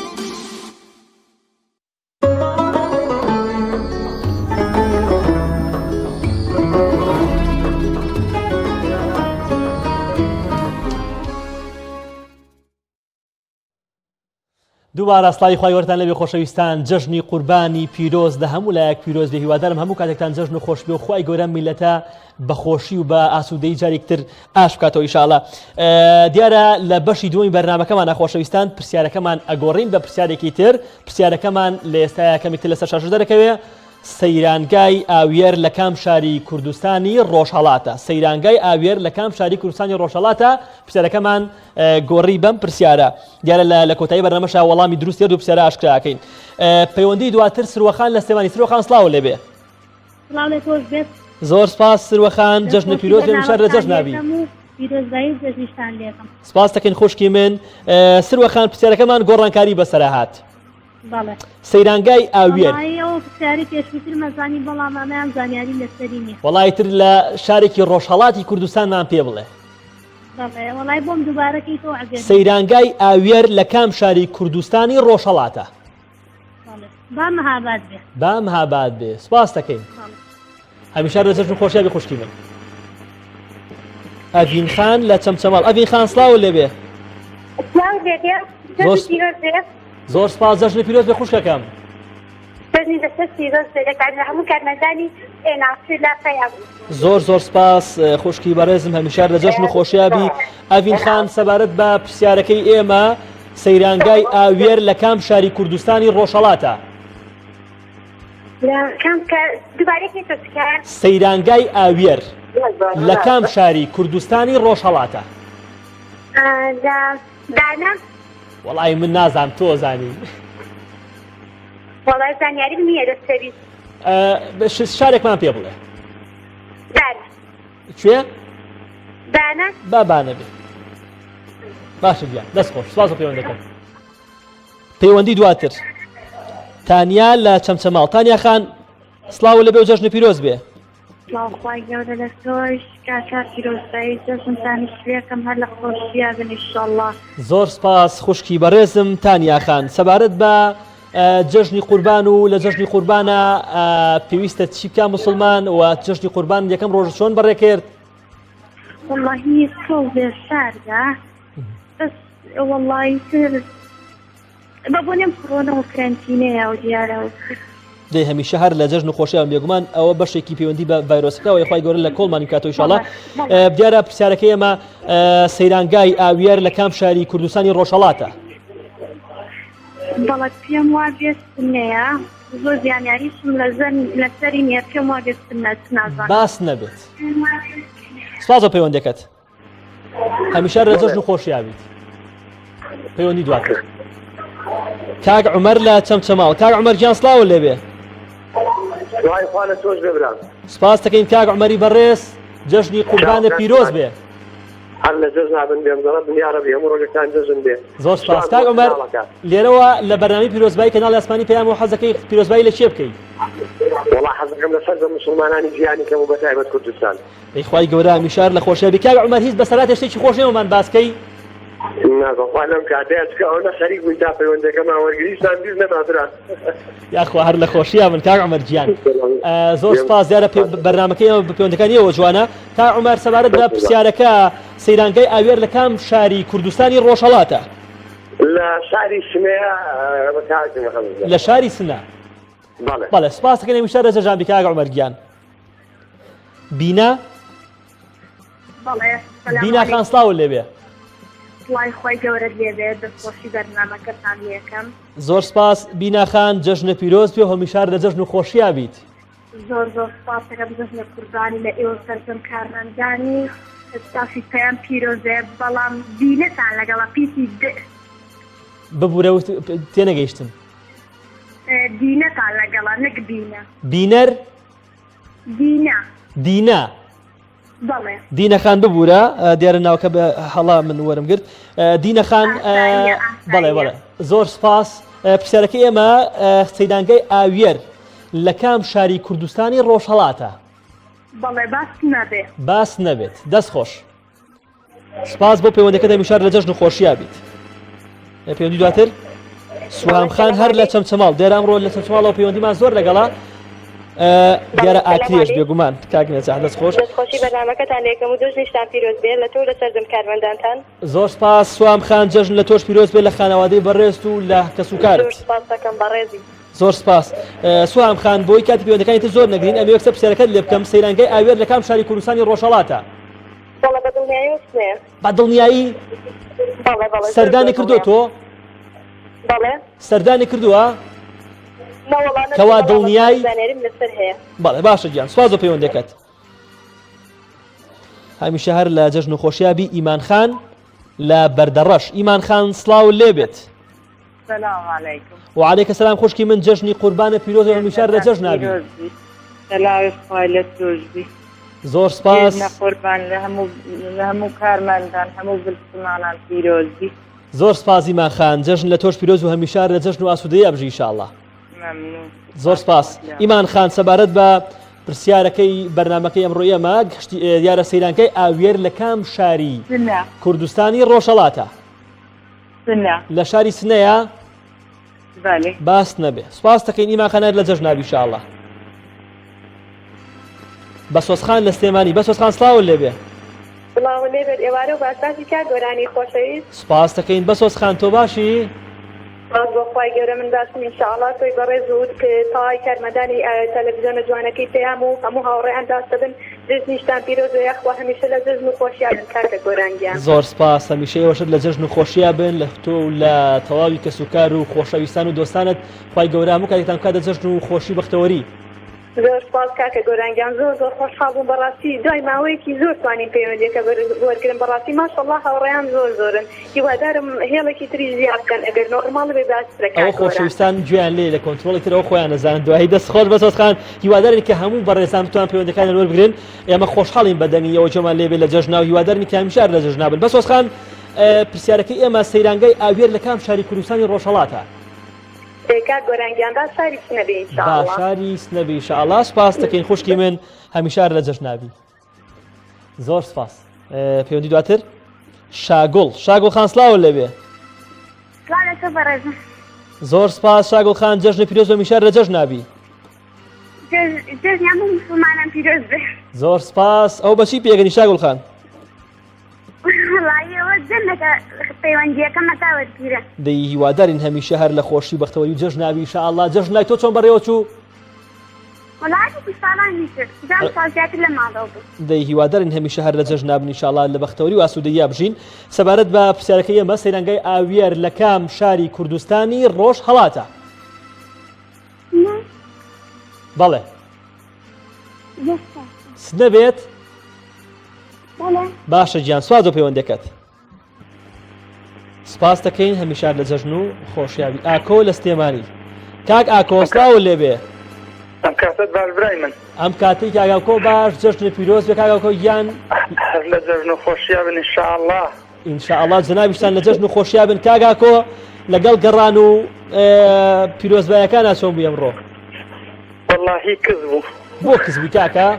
دووبارە سڵاوی خوای گەورەتان لێبێ خۆشەویستان جەژنی قوربانی پیرۆز لە هەموو لایەک پیرۆز بێ هیوادارم هەموو کاتێکتان جەژن و خۆش بێ و خوای گەورە میلەتە بەخۆشی و بە ئاسوودەی جارێکتر ئاش بکاتەوە ئیشاڵە دیارە لە بەشی دووەمی بەرنمەکەمان خۆشەویستان پرسیارەکەمان ئەگۆڕین بە پرسیارێکی تر پرسیارەکەمان لە ئێستایا کەمێک تر لەسەر شاشە دەرەکەوێ سەیرانگای ئاویەر لە کام شاری کوردستانی ڕۆژهەڵاتە سەیرانگای ئاویەر لە کام شاری کوردستانی ڕۆژهەڵاتە پرسیارەکەمان گۆڕی بەم پرسیارە دیارە لە لە کۆتایی بەرنامەشا وەڵامی دروست هەردوو پرسیارە ئاشکراکەین پەیوەندی دواتر سروەخان لە سلێمانی سروەخان سڵاو لێبێ سڵاو لە تۆش بێت زۆر سپاس سروەخان جەژنە پیرۆز بێ مشار لە جەژن نابی پیرۆزبایی جەژنیشتان لێکەم سپاس دەکەین خوشکی من سروەخان پرسیارەکەمان گۆڕانکاری بەسەرا هات. بەڵێ. سەیرانگای ئاویەر. وەڵایی ئەوە پرسیارەی پێشووترم ئەزانی بەڵام ئەمەیان زانیاریم لەسەری نییە. وەڵایی تر لە شارێکی ڕۆژهەڵاتی کوردستانمان پێ بڵێ. بەڵێ وەڵای بۆم دووبارە کەیتەوە عەجەبی. سەیرانگای ئاویەر لە کام شاری کوردستانی ڕۆژهەڵاتە؟ بەڵێ با مهاباد بێ. با مهاباد بێ سپاس دەکەین. بەڵێ. هەمیشە لە جەژن خۆشیا بی خوشکی من. ئەڤین خان لە چەمچەماڵ ئەڤین خان سڵاو لێبێ. سڵاو لێبێ زۆر جەژنی پیرۆز بێ. زۆر سپاس جەژنی پیرۆز بێ خوشکەکەم. جەژنی لەسەر پیرۆز بێ لە کار- لە هەموو کارمەندانی ئێناسی لە پەیام. زۆر زۆر سپاس خوشکی بەڕێزم هەمیشە لە جەژن و خۆشیا بی ئەڤین خان سەبارەت بە پرسیارەکەی ئێمە سەیرانگای ئاویەر لە کام شاری کوردستانی ڕۆژهەڵاتە؟ لە کام کە دووبارەی کەیتەوە تکایە؟ سەیرانگای ئاویەر لە کام شاری کوردستانی ڕۆژهەڵاتە؟ ئا، لە بانە. وەڵی من نازانم تۆ زانی. وەڵای زانیاریم نییە لەسەری. شارێکمان پێ بڵێ. بانە. کوێ؟ بانە. با بانە بێ. باشە گیان دەست خۆش سپاس بۆ پەیوەندەکەت. پەیوەندی دواتر تانیا لە چەمچەماڵ تانیا خان سڵاو لەبێ و جەژنە پیرۆز بێ. سڵاو خوای گەورە لە تۆش کاکە پیرۆزبایی جەژنتانیش لێکەم هەر لە خۆشیا بن ئیشەڵڵا. زۆر سپاس خوشکی بەڕێزم تانیا خان سەبارەت بە جەژنی قوربان و لە جەژنی قوربانە پێویستە چی بکە مسلمان و جەژنی قوربان یەکەم ڕۆژ چۆن بەڕێ کرد وەڵاهی تۆزێ ساردە بەس وەڵاهی تر بە بۆنەم کۆرۆنا و کرەنتینەیە و دیارە و دەی هەمیشە هەر لە جەژن و خۆشیان بێگومان ئەوە بەشێکی پەیوەندی بە ڤایرۆسەکەەوە خوای گەورە لە کۆڵمانی کاتەوە ئیشاڵا دیارە پرسیارەکەی ئێمە سەیرانگای ئاویەر لە کام شاری کوردستانی ڕۆژهەڵاتە بەڵێ پێم وا بێت سنەیە زۆر زیانیاریشم لەزەن لەسەری نییە پێم وا بێت سنە نازانم باس نەبێت سپاس بۆ پەیوەندەکەت هەمیشە لە جەژن و خۆشیا بیت پەیوەندی دواتر کاک عمر لە چەمچەماڵ کاک عمر گیان سڵاو لێبێ سپاس دەکەین کاک عمەری بەڕێز جەژنی قوربانە پیرۆز بێ هەر لە جەژن بن بێم زەڕە بنیارە بێ هەموو ڕۆژەکان جەژن بێ زۆر سپاس کاک عمر لێرەوە لە بەرنامەی پیرۆزبایی کەناڵی ئاسمانی پەیام و حەزەکەی پیرۆزبایی لە کێ بکەیت وەڵا حەزەکەم لەسەر بە مسلمانانی جیهانی کەم و بە تایبەت کوردستان ئەی خوای گەورە هەمیشە هەر لە خۆشیا بی کاک عومەر هیچ بەسەرهاتێ شتێکی خۆش نیە باس کەی؟ نا بەخوا لەم کاتەیا چکە ئەوەنە خەریک بووین تا پەیوەندەکەمان وەرگری هیچمان بیر نەما برا. یاخوا هەر لە خۆشیا بن کاک عومەر گیان زۆر سپاس دیارە بەرنامەکەی ئێمە بە پەیوەندەکانی ئێوە جوانە کاک عومەر سەبارەت بە پرسیارەکە سەیرانگای ئاوێر لە کام شاری کوردستانی ڕۆژهەڵاتە؟ لە شاری سنەیە کاک محەممەد. لە شاری سنە بەڵێ بەڵێ سپاس دەکەین هەمیشە ڕێزە بی کاک عومەر گیان. بینا بەڵێ سەلام بینا خان عەلەیکم. سڵاوت لێبێ. سڵای خوای گەورەت لێبێت دەستخۆشی بەرنامەکەتان لێکەم. زۆر سپاس بینا خان جەژنە پیرۆز بێ و هەمیشە هەر لە جەژن و خۆشیا بیت. زۆر زۆر سپاس دەکەم جەژنە قوربانی لە ئێوە سەرجەم کارمەندانی ستافی پەیام پیرۆزێ بەڵام بینەتان لەگەڵە پیتی د. ببورە وت تێنەگەیشتم. دینەتان لەگەڵە نەک بینە. بینەر؟ دینا. دینا. بەڵێ. دینە خان ببوورە دیارە ناوکە بە هەڵا من وەرم گرت دینە خان بەڵێ بەڵێ زۆر سپاس پرسیارەکەی ئێمە سەیرانگای ئاویەر لە کام شاری کوردستانی ڕۆژهەڵاتە؟ بەڵێ باس نەبێ. باس نەبێت دەست خۆش. سپاس بۆ پەیوەندەکەت هەمیشە لە جەژن و خۆشیا بیت پەیوەندی دواتر سوهام خان هەر لە چەمچەماڵ دیارە ئەمڕۆ لە چەمچەماڵەوە پەیوەندیمان زۆر لەگەڵا دیارە ئاکرێش بێگومان کاک نەجاح دەست خۆش دەستخۆشی بەرنامەکەتان لێکەم و جەژنیشتان پیرۆز بێ لە تۆ و لە سەرجەم کارمەندانتان. زۆر سپاس سوام خان جەژن لە تۆش پیرۆز بێ لە خانەوادەی بەڕێزت و لە کەسوکارت. زۆر سپاس دەکەم بەڕێزی. زۆر سپاس سوام خان بۆی کاتی پەیوەندەکانی تر زۆر نەگرین ئەمەوێ یەکسەر پرسیارەکەت لێ بکەم سەیرانگای ئاوێر لە کام شاری کوردستانی ڕۆژهەڵاتە؟ بەڵێ بە دڵنیایی وتمێ. بە دڵنیایی؟ بەڵێ بەڵێ. سەردانی کردووە تۆ؟ بەڵێ. سەردانی کردووە؟ نەوەڵا نەچوومە، کەوا بەڵام دڵنیای؟ زانیاریم لەسەر هەیە. بەڵێ باشە گیان سوپاس بۆ پەیوەندەکەت. هەمیشە هەر لە جەژن و خۆشیا بی ئیمان خان لە بەردەڕەش ئیمان خان سڵاو لێبێت. سلام علیکم. وعلیک سلام خوشکی من جەژنی قوربانە پیرۆز و هەمیشە لە جەژنا بی. سلاوی خوای لە تۆش بی. زۆر سپاس. جێژنە قوربان لە هەموو لە هەموو کارمەندان هەموو بلسمانان پیرۆز بی. زۆر سپاس ئیمان خان جەژن لە تۆش پیرۆز و هەمیشە هەر لە جەژن و ئاسوودەیی بژی ئیشاڵڵا. مەمنون. زۆر سپاس ئیمان خان سەبارەت بە پرسیارەکەی بەرنمەکەی ئەمڕۆ ئێمە گشتی دیارە سەیرانگای ئاویەر لە کام شاری سنە. کوردستانی ڕۆژهەڵاتە؟ سنە. لە شاری سنەیە؟ بەلێ. باس نەبێ سپاس دەکەین ئیمان خان هەر لە جەژنا بی ئیشاڵڵا. بەسۆز خان لە سلێمانی بەسۆز خان سڵاوت لێبێ. سڵاوت لێبێت ئێوارە و باش باشی کاک گۆرانی خۆشەویست. سوپاست دەکەین بەسۆز خان تۆ باشی؟ سوپاس بۆ خوای گەورە من باشم ان شاء اللە تۆی بەڕێز و تەواوی کارمەندانی تەلەفزیۆنە جوانەکەی پەیام و هەموو هاوڕێیان باش دەبن جەژنیشتان پیرۆز بێ یاخوا هەمیشە لە جەژن و خۆشیا بن کاکە گۆران گیان. زۆر سپاس هەمیشە ئێوەشت لە جەژن و خۆشیا بن لە تۆ و لە تەواوی کەسوکار و خۆشەویستان و دۆستانت خوای گەورە هەموو کاتێکتان بکاتە جەژن و خۆشی و بەختەوەری. زۆر سوپاس کاکە گۆران گیان زۆر زۆر خۆشحاڵ بووم بەڕاستی دوای ماوەیەکی زۆر توانیم پەیوەندیەکە وەرگرم بەڕاستی ماشەڵا هاوڕێیان زۆر زۆرن هیوادارم هێڵێکی تریش زیاد بکەن ئەگەر نۆڕماڵ بێ باشترە ئەوە کاک گۆران. خۆشەویستان گوێیان لێیە لە کۆنترۆڵی تر ئەوە خۆیان ئەزانن دوایی دەست خۆش بەسۆز خان هیوادارین کە هەموو بەڕێزان بتوان پەیوەندەکانیان وەربگرن ئێمە خۆشحاڵین بە دەنگی ئەوە گوێمان لێ بێ لە جەژنا و هیوادارین کە هەمیشە هەر لە جەژنا بن بەسۆز خان پرسیارەکەی ئێمە سەیرانگای ئاویەر لە کام شاری کوردستانی ڕۆژهەڵاتە؟ کاک گۆران گیان با شاری سنە بێ با ان شاء اللە. شاری سنە بێ ان شاء اللە سوپاس دەکەین خوشکی من هەمیشە هەر لە جەژنا بی زۆر سپاس پەیوەندی دواتر شاگوڵ شاگوڵ خان سلااو لەبێ سڵاو لە تۆ بەڕێزم. زۆر سپاس شاگوڵ خان جەژنە پیرۆز و میشار لە جەژ نابی جەژنی هەموو مسلمانان پیرۆز بێ. زۆر سپاس ئەو بەچی پێگەنی شاگوڵ خان وەڵایی ئەوە جەندەکە پەیوەندیەکەم هەتا وەرگیرە. دەی هیوادارین هەمیشە هەر لە خۆشی و بەختەوەری و جەژنابی ان شاء اللە جەژن لای تۆ چۆن بەڕێوە چوو؟ وەڵا وەکو ساڵانی تر جا ئەمساڵ زیاتر لە ماڵەوە بوو. دەی هیوادارین هەمیشە هەر لە جەژنابن ان شاء اللە لە بەختەوەری و ئاسوودەییا بژین. سەبارەت بە پرسیارەکەی ئێمە سەیرانگای ئاویەر لە کام شاری کوردستانی ڕۆژهەڵاتە؟ سنە. بەڵێ. سنە بێت؟ باشە گیان سواز بۆ پەیوەندەکەت سپاس دەکەین هەمیشار لە جەژن و خۆشیاوی ئاکۆ لە سلێمانی کاک ئاکۆ سلااو لێبێ ئەم کاتت باش برای من ئەم کاتی کاگاکۆ باش جەژن پیرۆز بێ کاگاکۆ گیان هەر لە جەژن و خۆشیا بن ئینشاءاللە ئینشاءاللە جەنابیشتان لە جەژن و خۆشیا بن کاک ئاکۆ لەگەڵ گەڕان و پیرۆزبایەکانا چۆن بووی ئەمڕۆ؟ وەڵاهی کز بوو. بۆ کز بووی کاکە؟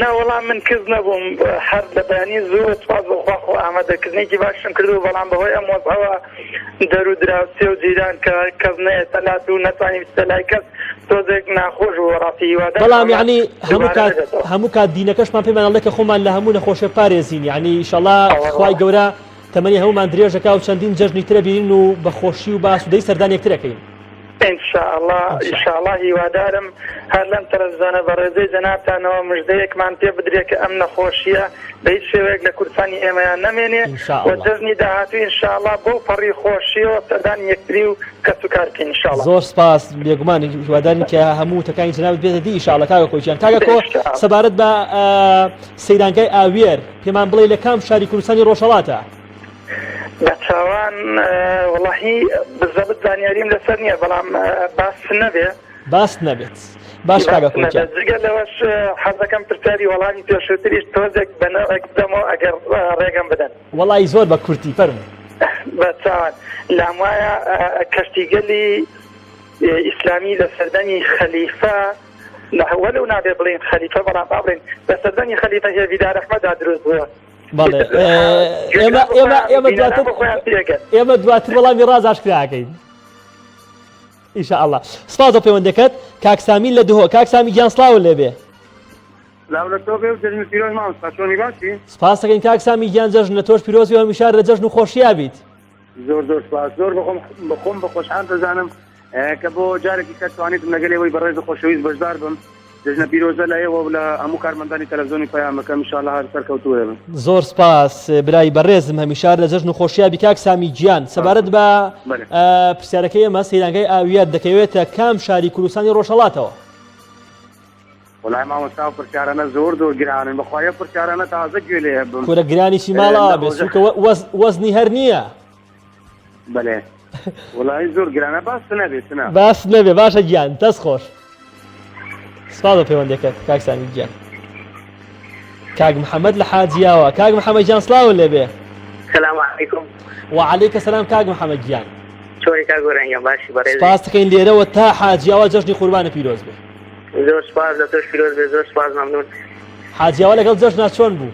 نا وەڵا من کز نەبووم هەر لە بەیانی زووە سوپاس بۆ خوا خۆ ئامادەکردنێکی باشم کردبوو بەڵام بەهۆی ئەم وەزعەوە دەر و دراوسێ و جیران کە کەس نەیەتە لات و نەتوانی بچیتە لای کەس تۆزێک ناخۆش بوو بەڕاستی هیوادارم بەڵام ئەمە یعنی هەموو دووبارە کات نەبێتەوە. هەموو کات دینەکەشمان پێمان ئەڵێ کە خۆمان لە هەموو نەخۆشیە پارێزین یعنی ئیشەڵا ئەوە خوای ڕاستە. گەورە تەمەنی هەموومان درێژەکا و چەندین جەژنی ترە بینین و بە خۆشی و بە ئاسوودەیی سەردان یەکتر ئەکەین. ان شاء اللە ان ان شاء اللە هیوادارم هەر لەم تەلەفزیۆنە بەڕێزەی جەنابتانەوە مژدەیەکمان پێ بدرێ کە ئەم نەخۆشیە بە هیچ شێوەیەک لە کوردستانی ئێمەیا نەمێنێ ان شاء و اللە. جەژنی داهاتوو ان شاء اللە بەو پەڕی خۆشیەوە سەردانی یەکتری و کەس و کار بکەین ان شاء اللە. زۆر سپاس بێگومان هیوادارین کە هەموو وتەکانی جەنابت بێتە دی ان شاء اللە کاکە کۆ گیان کاکە کۆ ان شاء اللە. سەبارەت بە سەیرانگای ئاویەر پێمان بڵێ لە کام شاری کوردستانی ڕۆژهەڵاتە؟ بە چاوان وەڵاهی بزەبت زانیاریم لەسەر نییە بەڵام باس نەبێ. باس نەبێت باش کاکە کۆ گیان. جگە لەوەش حەزەکەم پرسیاری وەڵامی پێشووتریش تۆزێک بە نەوعێک بدەمەوە ئەگەر ڕێگەم بدەن. وەڵی زۆر بە کورتی فەرموو. بە چاوان لام وایە کەشتیگەلی ئیسلامی لە سەردەمی خەلیفە وەلو نابێ بڵێین خەلیفە بەڵام با بڵێین لە سەردەمی خەلیفە هێڤیدار ئەحمەدا دروست بووە. بەڵێ ئێمە ئێمە ئێمە دواتر ئێمە دواتر وەڵامی ڕاز ئاشکراکەین ئیشاءاللە سپاس بۆ پەیوەندەکەت کاک سامی لە دهۆک کاک سامی گیان سڵاو لێبێ سلاو لە تۆ بێ و جەژن پیرۆز مامۆستا چۆنی باشی؟ سپاس دەکەین کاک سامی گیان جەژن لە تۆش پیرۆز بێ و هەمیشە لە جەژن و خۆشیا بیت. زۆر زۆر سپاس زۆر بەخۆم بەخۆم بە خۆشحال دەزانم کە بۆ جارێکی کە توانیتم لەگەل ئێوەی بەڕێز و خۆشەویست بەشدار بم جەژنە پیرۆزە لە ئێوە و لە هەموو کارمەندانی تەلەفزیۆنی پەیامەکەم ان شاء اللە هەر سەرکەوتوو بن. زۆر سپاس برای بەڕێزم هەمیشە هەر لە جەژن و خۆشیا بی کاک سامی گیان سەبارەت بە پرسیارەکەی ئێمە سەیرانگای ئاویەر دەکەوێتە کام شاری کوردستانی ڕۆژهەڵاتەوە؟ وەڵای مامۆستا ئەو پرسیارانە زۆر زۆر گرانن بەخوا ئەو پرسیارانە تازە گوێ لێ هەبم کورە گرانیشی ماڵاوە بێ سوکە وەزنی هەر نییە بەلێ وەڵای زۆر گرانە باس نەبێ سنا باس نەبێ باشە گیان دەست خۆش سپاس بۆ پەیوەندەکەت کاک سامی گیان کاک محەممەد لە حاجیاوە کاک محەممەد گیان سڵاو لێبێ. سلام علیکم. وعلیک سلام کاک محمد گیان. چۆنی کاک گۆران گیان باشی بەڕێزی؟ سپاس دەکەین لێرەوە تا حاجیاوا جەژنی قوربانە پیرۆز بێ. زۆر سپاس لە تۆش پیرۆز بێ زۆر سپاس مەمنون. حاجیاوا لەگەڵ جەژنا چۆن بوو؟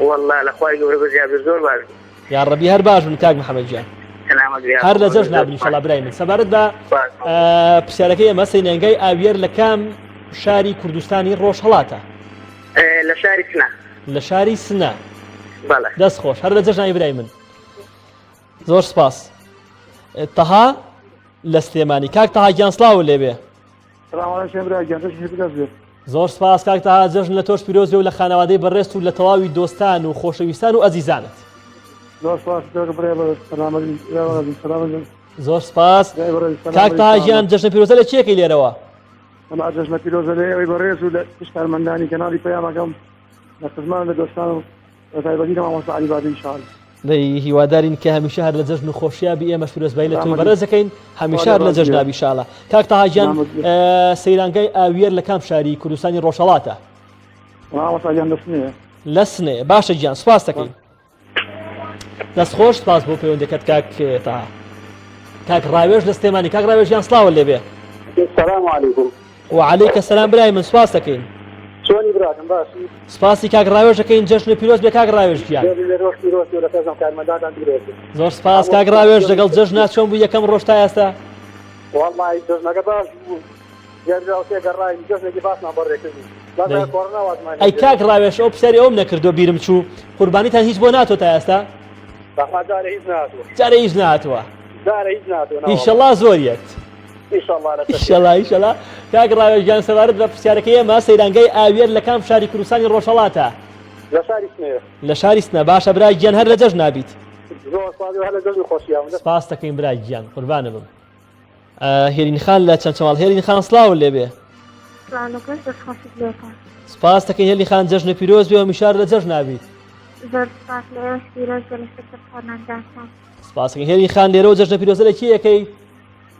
والله لە خوای گەورە بەزیاد بێ زۆر باش بوو. یاڕەبی هەر باش بن کاک محمد گیان. سەلامەت بی هەر لە جەژنا بن ئینشەڵا برای من. سەبارەت بە پرسیارەکەی ئێمە سەینەنگای ئاویەر لە کام شاری کوردستانی ڕۆژهەڵاتە؟ لە شاری سنە. لە شاری سنە. بەڵێ. دەست خۆش هەر لە جەژنانی برای من. زۆر سپاس. تەها لە سلێمانی کاک تەها گیان سڵاو لێبێ. سلام علیکم برا گیان جەژنی پیرۆز بێت. زۆر سپاس کاک تەها جەژن لە تۆش پیرۆز بێ و لە خانەوادەی بەڕێزت و لە تەواوی دۆستان و خۆشەویستان و ئەزیزانت. زۆر سپاس تۆ برای بەڕێز سەلامەت بی برای بەڕێزم سەلامەت بن. زۆر سپاس برای بەڕێز سەلامەت کاک بی تەها سەلامەت. گیان جەژنە پیرۆزە لە کێ کەی لێرەوە؟ وەڵا جەژنە پیرۆزە لە ئێوەی بەڕێز و لە گشت کارمەندانی کەناڵی پەیامەکەم لە خزمان لە دۆستان و بە تایبەتی لە مامۆستا عەلی بادەی شار. دەی هیوادارین کە هەمیشە هەر لە جەژن و خۆشیا بی ئێمەش پیرۆزبایی لە تۆی بەڕێز دەکەین هەمیشە هەر لە جەژنا بی شاڵە کاک تەها گیان سەیرانگای ئاویەر لە کام شاری کوردستانی ڕۆژهەڵاتە؟ مامۆستا گیان لە سنەیە. لە سنەیە باشە گیان سوپاس دەکەین. دەست خۆش سپاس بۆ پەیوەندەکەت کاک تەها. کاک ڕاوێژ لە سلێمانی کاک ڕاوێژ گیان سڵاوت لێبێ. سلام علیکم. وعلیک سلام برای من سپاس دەکەین. چۆنی براکەم باشی؟ سپاسی کاک ڕاوێژ دەکەین جەژنت پیرۆز بێ کاک ڕاوێژ گیان. جەژنی لە ڕۆژ پیرۆز بێ و لە سەرجەم کارمەندانتان پیرۆز بێ. زۆر سپاس کاک ڕاوێژ لەگەڵ جەژنا چۆن بوو یەکەم ڕۆژ تا ئێستا؟ وەڵڵاهی جەژنەکە باش بوو گەرجا و تێگەڕاین جەژنێکی باشمان بەڕێ کرد بەس دەی کۆرۆنا وازمان ئەی لێ کاک ڕاوێژ ئەو پرسیاری ئەوم نەکردووە بیرم چوو قوربانیتان هیچ بۆ ناتۆ تا ئێستا؟ بەخوا جارێ هیچ نەهاتووە. جارێ هیچ نەهاتووە. جارێ هیچ نەهاتووە نەوەڵڵا. ئیشەڵا زۆر یەت. ئیشەڵا لەسەر ئیشەڵا ئیشەڵا کاک ڕاوێژ گیان سەبارەت بە پرسیارەکەی ئێمە سەیرانگای ئاویەر لە کام شاری کوردستانی ڕۆژهەڵاتە؟ لە شاری سنەیە. لە شاری سنە باشە برا گیان هەر لە جەژنا بیت. زۆر سپاس هەر لە جەژن و خۆشییا بم. سپاست دەکەین برا گیان قوربانت بم. هێرین خان لە چەمچەماڵ هێرین خان سڵاوت لێبێ. سڵاو لە تۆش دەست خۆشت لێکەم. سپاست دەکەین هێرین خان جەژنت پیرۆز بێ و هەمیشە لە جەژنا بیت. زۆر سپاس لە ئێوەش پیرۆز بێ لەسەر کارمەندانتان. سپاس دەکەین هێرین خان لێرەوە جەژنە پیرۆزە لە کێ ئەکەی؟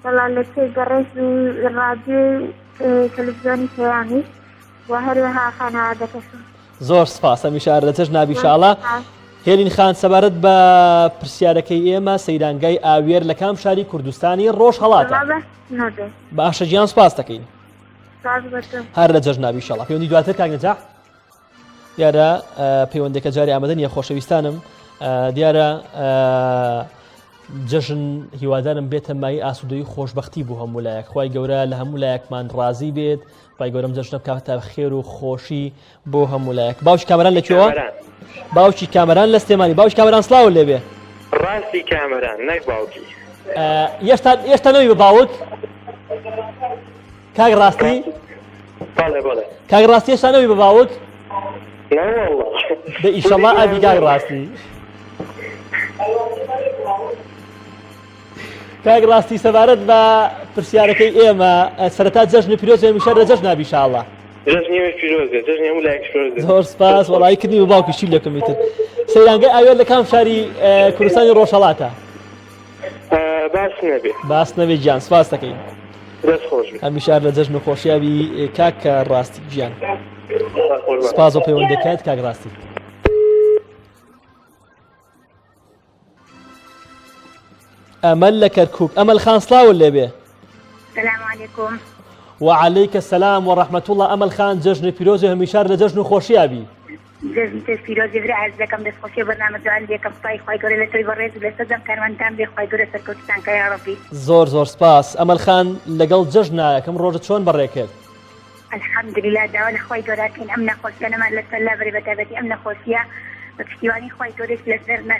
وەڵا لە تۆی بەڕێز و ڕادیۆی تەلەفزیۆنی پەیامیش و هەروەها خانەوادەکەشم. زۆر سپاس هەمیشە هەر لە جەژنا بی شاڵە. هێلین خان سەبارەت بە پرسیارەکەی ئێمە سەیرانگای ئاوێر لە کام شاری کوردستانی ڕۆژهەڵاتە؟ باشە گیان سپاس دەکەین. هەر لە جەژنا بی شاڵە. پەیوەندی دواتر کاک نەجاح. دیارە پەیوەندەکە جاری ئامادە نییە خۆشەویستانم دیارە جەژن هیوادارم بێتە مای ئاسوودەی خۆشببختی بۆ هەموو لایەک خی گەورە لە هەموو لایەکمان ڕازی بێت خی گەورم جەژنە بکاتە خێر و خۆشی بۆ هەموو لایەک باوکی کامەران لە کوێوە باوکی کامەران لە سلێمانی باوکی کامەران سڵاو لێبێ ڕاستی کامەران نەک باوکی یێشتا یێشتا نەوی بە باوک کاک ڕاستی بەڵێ بەڵێ کاک ڕاستی هێشتا نەبی بە باوک نەوەڵڵا دە ئیشەڵا ئەبی کاک ڕاستی کاک ڕاستی سەبارەت بە پرسیارەکەی ئێمە سەرەتا جەژنی پیرۆز بێ میشەر لە جەژنا بی شاڵە جەژنی ئێوەش پیرۆز بێ جەژنی هەموو لایەک پیرۆز بێ زۆر سپاس وەڵایی کردنی بە باوکی چی لەکەم ئیتر سەیرانگەی ئاوێر لە کام شاری کوردستانی ڕۆژهەڵاتە باس نەبێ باس نەبێ گیان سپاس دەکەین دەست خۆش بێ هەمیشە هەر لە جەژن و خۆشیابی کاک ڕاستی گیان سپاس بۆ پەیوەندەکەت کاک ڕاستی ئەمەل لە کەرکک ئەمەل خان سلااو لێبێ سلام علیکم وعليك السلام ورحمة الله ئەمەل خان جەژن پیرۆز و هەمیشار لە جەژن و خۆشیابی جەژنی تۆش پیرۆز بێ برا ئازیزەکەم دەست خۆشی بەرنامە جوان لێکەم سوپای خوای گەورە لە تۆی بەڕێز و لە سەرجەم کارمەندان بێ خوای گەورە سەرکەوتوتان کا یاڕەبی. زۆر زۆر سپاس ئەمەل خان لەگەڵ جەژنا یەکەم ڕۆژت چۆن بەڕێ کرد؟ الحمدللە داوا لە خوای گەورە ئەکەین ئەم نەخۆشیانەمان لەسەر لابەرێ بەتایبەتی ئەم نەخۆشیە بە پشتیوانی خوای گەورەش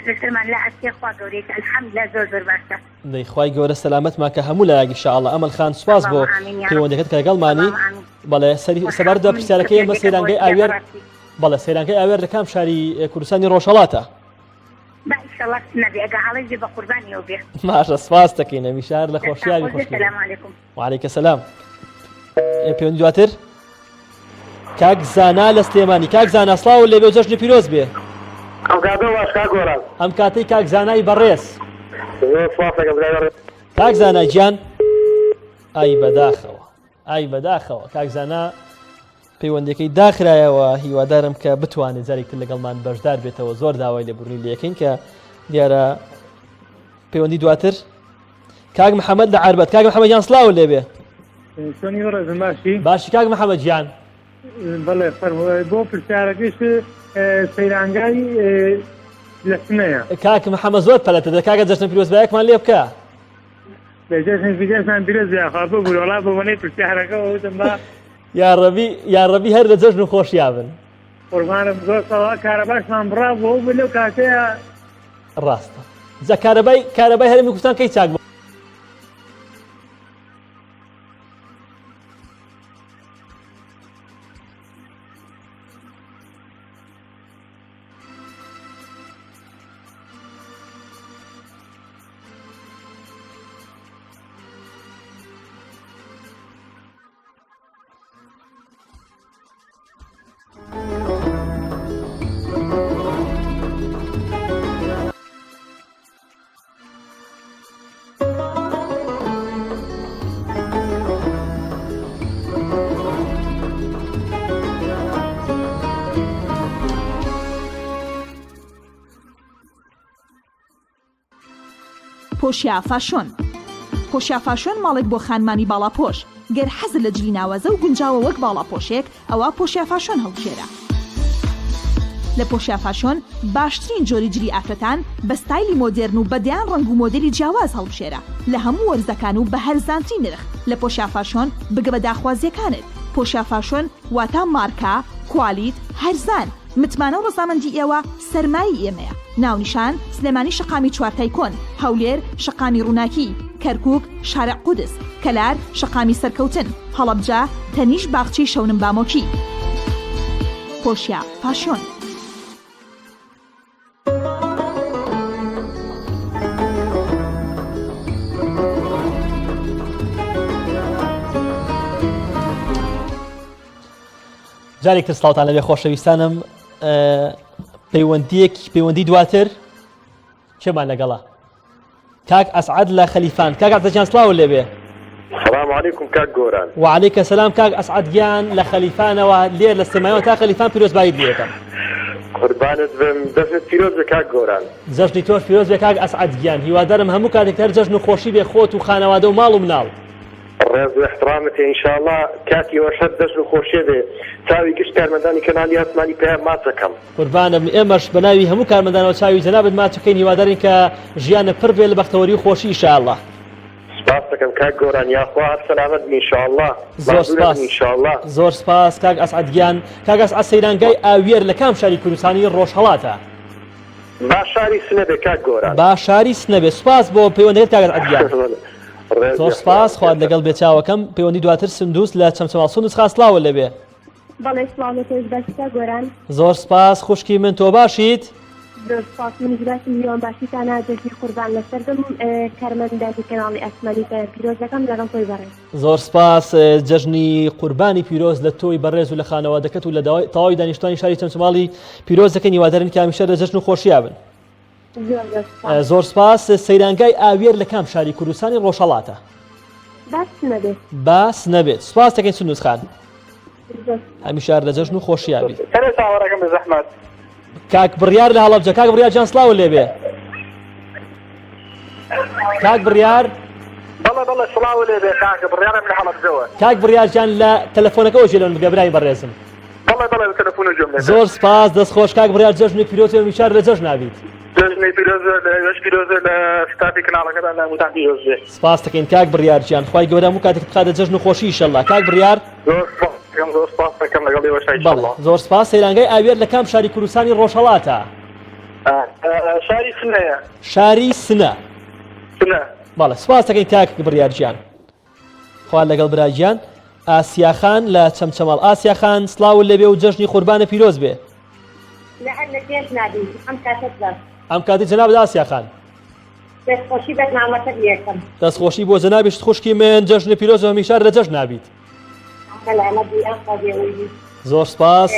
لەسەرمان لا ئەچێ خوا گەورەیە الحمدللە زۆر زۆر باشە. دەی خوای گەورە سەلامەتمان کە هەموو لایەک ان شاء اللە ئەمەل خان سوپاس بۆ اللهم آمین یا رب پەیوەندەکەت کە لەگەڵمانی اللهم آمین بەڵێ سەری سەبارەت بە خۆشحاڵ بووم پرسیارەکەی ئێمە پەیوەندەکە سەیرانگەی بۆ ئاوێر بەڕاستی بەڵێ سەیرانگەی ئاوێر لە کام شاری کوردستانی ڕۆژهەڵاتە با ئیشەڵا سنە بێ ئەگە هەڵەش بێ بە قوربانی ئەو بێ باشە سپاس دەکەین هەمیشە هەر لە دەستان خۆشیاوی خۆش بێ خۆشی سلام علیکم وعلیکە سلام پەیوەندی دواتر کاک زانا لە سلێمانی کاک زانا سڵاو لێبێ و جەژنی پیرۆز بێ ئەم کاتە باش کاک گۆران ئەم کاتەی کاک زانای بەڕێز زۆر سپاس دەکەم برای بەڕێز کاک زانا گیان ئای بەداخەوە ئای بەداخەوە کاک زانا پەیوەندەکەی داخرایەوە هیوادارم کە بتوانێت جارێکتر لەگەڵمان بەشدار بێتەوە زۆر داوای لێبوردنی لەکەین کە دیارە پەیوەندی دواتر کاک محەممەد لە عربەت کاک محەممەد گیان سڵاو لێبێ چۆنی بەڕێزم باشی باشی کاک محەممەد گیان بەڵێ فەرموو بۆ پرسیارەکەش سەیرانگای لە سنەیە کاک محەممەد زۆر پەلەتە دە کاکە جەژنە پیرۆزبایەکمان لێ بکە لە جەژنی پیرۆزتان پیرۆز بێ یاخوا ببورە وەڵا بۆ بەنەی پرسیارەکە وتم با یاڕەبی یاڕەبی هەر لە جەژن و خۆشیا بن قوربانم زۆر سەوا کارەباشمان بڕا بوو بوو لەو کاتەیە ڕاستە جا کارەبای کارەبای هەرێمی کوردستان کەی چاک بوو؟ پۆشیا فاشۆن پۆشیا فاشۆن ماڵێک بۆ خانمانی باڵاپۆش، گەر حەزت لە جلی ناوازە و گونجاوە وەک باڵاپۆشێک ئەوا پۆشیا فاشۆن هەڵبژێرە. لە پۆشیا فاشۆن باشترین جۆری جلی ئافرەتان بە ستایلی مۆدێرن و بە دەیان ڕەنگ و مۆدێلی جیاواز هەڵبژێرە لە هەموو وەرزەکان و بە هەرزانترین نرخ لە پۆشیا فاشۆن بگە بە داخوازیەکانت پۆشیا فاشۆن واتا مارکە، کوالیت، هەرزان، متمانە و ڕەزامەندی ئێوە سەرمایەی ئێمەیە. ناونیشان، سلێمانی شەقامی چوارتای کۆن، هەولێر، شەقامی ڕووناکی، کەرکوک، شارع قودس، کەلار، شەقامی سەرکەوتن، هەڵەبجە، تەنیشت باخچەی شەونم بامۆکی. پۆشیا فاشیۆن. جارێک تر سڵاوتان لەبێ خۆشەویستانم پەیوەندیەک پەیوەندی دواتر کێمان لەگەڵە کاک ئەسعد لە خەلیفان کاک ئەسعد سڵاو لێبێ سلام علیکم کاک گۆران وعلیکە سلام کاک ئەسعد گیان لە خەلیفانەوە لێر لە سلێمانیەوە تا خەلیفان پیرۆزباییت لێ یەکەم قوربانت بم جەژنت پیرۆز بێ کاک گۆران جەژنی تۆش پیرۆز بێ کاک ئەسعد گیان هیوادارم هەموو کاتێک هەر جەژن و خۆشی بێ خۆت و خانەوادە و ماڵ و مناڵ ڕێز و ئیحترامت هەیە ئینشاڵا کاتی ئێوەش هەر جەژن و خۆشیە بێ چاوی گشت کارمەندانی کەناڵی ئاسمانی پەیام ماچەکەم. قوربانم ئێمەش بەناوی هەموو کارمەندانەوە چاوی جەنابت ماچەکەین هیوادارین کە ژیانت پڕ بێ لە بەختەوەری و خۆشی ئیشاڵا. سپاست دەکەم کاک گۆران یاخوا هەر سەلامەت بن ئینشاڵا زۆر ماندوو سپاس نەبن ئینشاڵا. زۆر سپاس کاک ئەسعەد گیان کاک ئەسعەد سەیرانگای ئاویەر لە کام شاری کوردستانی ڕۆژهەڵاتە؟ با شاری سنە بێ کاک گۆران. با شاری سنە بێ سوپاس بۆ پەیوەندەکەت کاک ئەسعەد گیان. ڕێز زۆر سپاس خوات لەگەڵ بێ چاوەکەم پەیوەندی دواتر سندوس لە چەمچەماڵ سندوس خان سڵاوت لێبێ. بەڵێ سڵاو لە تۆش باشی کاک گۆران. زۆر سپاس خوشکی من تۆ باشیت؟ زۆر سپاس منیش باشم هیوام باشیتانە جەژنی قوربان لەسەر بم کارمەندانی کەناڵی ئاسمانی پەیام پیرۆز دەکەم لەگەڵ تۆی بەڕێز. زۆر سپاس جەژنی قوربانی پیرۆز لە تۆی بەڕێز و لە خانەوادەکەت و لە تەواوی دانیشتوانی شاری چەمچەماڵی پیرۆز دەکەین هیوادارین کە هەمیشە لە جەژن و خۆشیا بن. زۆر سپاس سەیرانگای ئاویەر لە کام شاری کوردستانی ڕۆژهەڵاتە؟ با سنە بێت. با سنە بێت سپاس دەکەین سندوس خان هەمیشە لە جەژن و خۆشیا بیت. سەرێ چاوەڕێکم بە زەحمەت. کاک بڕیار لە هەڵەبجە کاک بڕیار گیان سڵاوت لێبێ کاک بڕیار بەڵێ بەڵێ سڵاو لێ بێ کاکە بڕیارم لە هەڵەبجەوە کاک بڕیار گیان لە تەلەفۆنەکەەوە جێ لە من بگە برای بەڕێزم بەڵێ بەڵێ لە تەلەفۆنە گوێم لێ زۆر سپاس دەست خۆش کاک بڕیار جەژنی پیرۆز بێ میشار لە جەژن نابیت جەژنی پیرۆز لە ئێوەش پیرۆز لە ستافی کەناڵەکەتان لە هەمووتان پیرۆز بێ سپاس دەکەین کاک بڕیار گیان خوای گەورە هەموو کاتێک بخاتە جەژن و خۆشی ئیشەڵا کاک بڕیار زۆر سپاس دەکەم زۆر سپاس دەکەم لەگەڵ ئێوەش بەڵێ ئیشەڵا زۆر سپاس سەیرانگای ئاویەر لە کام شاری کوردستانی ڕۆژهەڵاتە؟ شاری سنەیە شاری سنە سنە بەڵێ سپاس دەکەین کاک بڕیار گیان خوا لەگەڵ برا گیان ئاسیا خان لە چەمچەماڵ ئاسیا خان سڵاوت لێبێ و جەژنی قوربانە پیرۆز بێ. لە هەر لە جێژنا بی ئەم کاتەت باش. ئەم کاتی جەنابت ئاسیا خان. دەست خۆشی بەرنامەکەت لێکەم. دەست خۆشی بۆ جەنابیشت خوشکی من جەژنت پیرۆز و هەمیشە هەر لە جەژنا بیت. سەلامەت بی ئاخوا بێوەی بی. زۆر سپاس.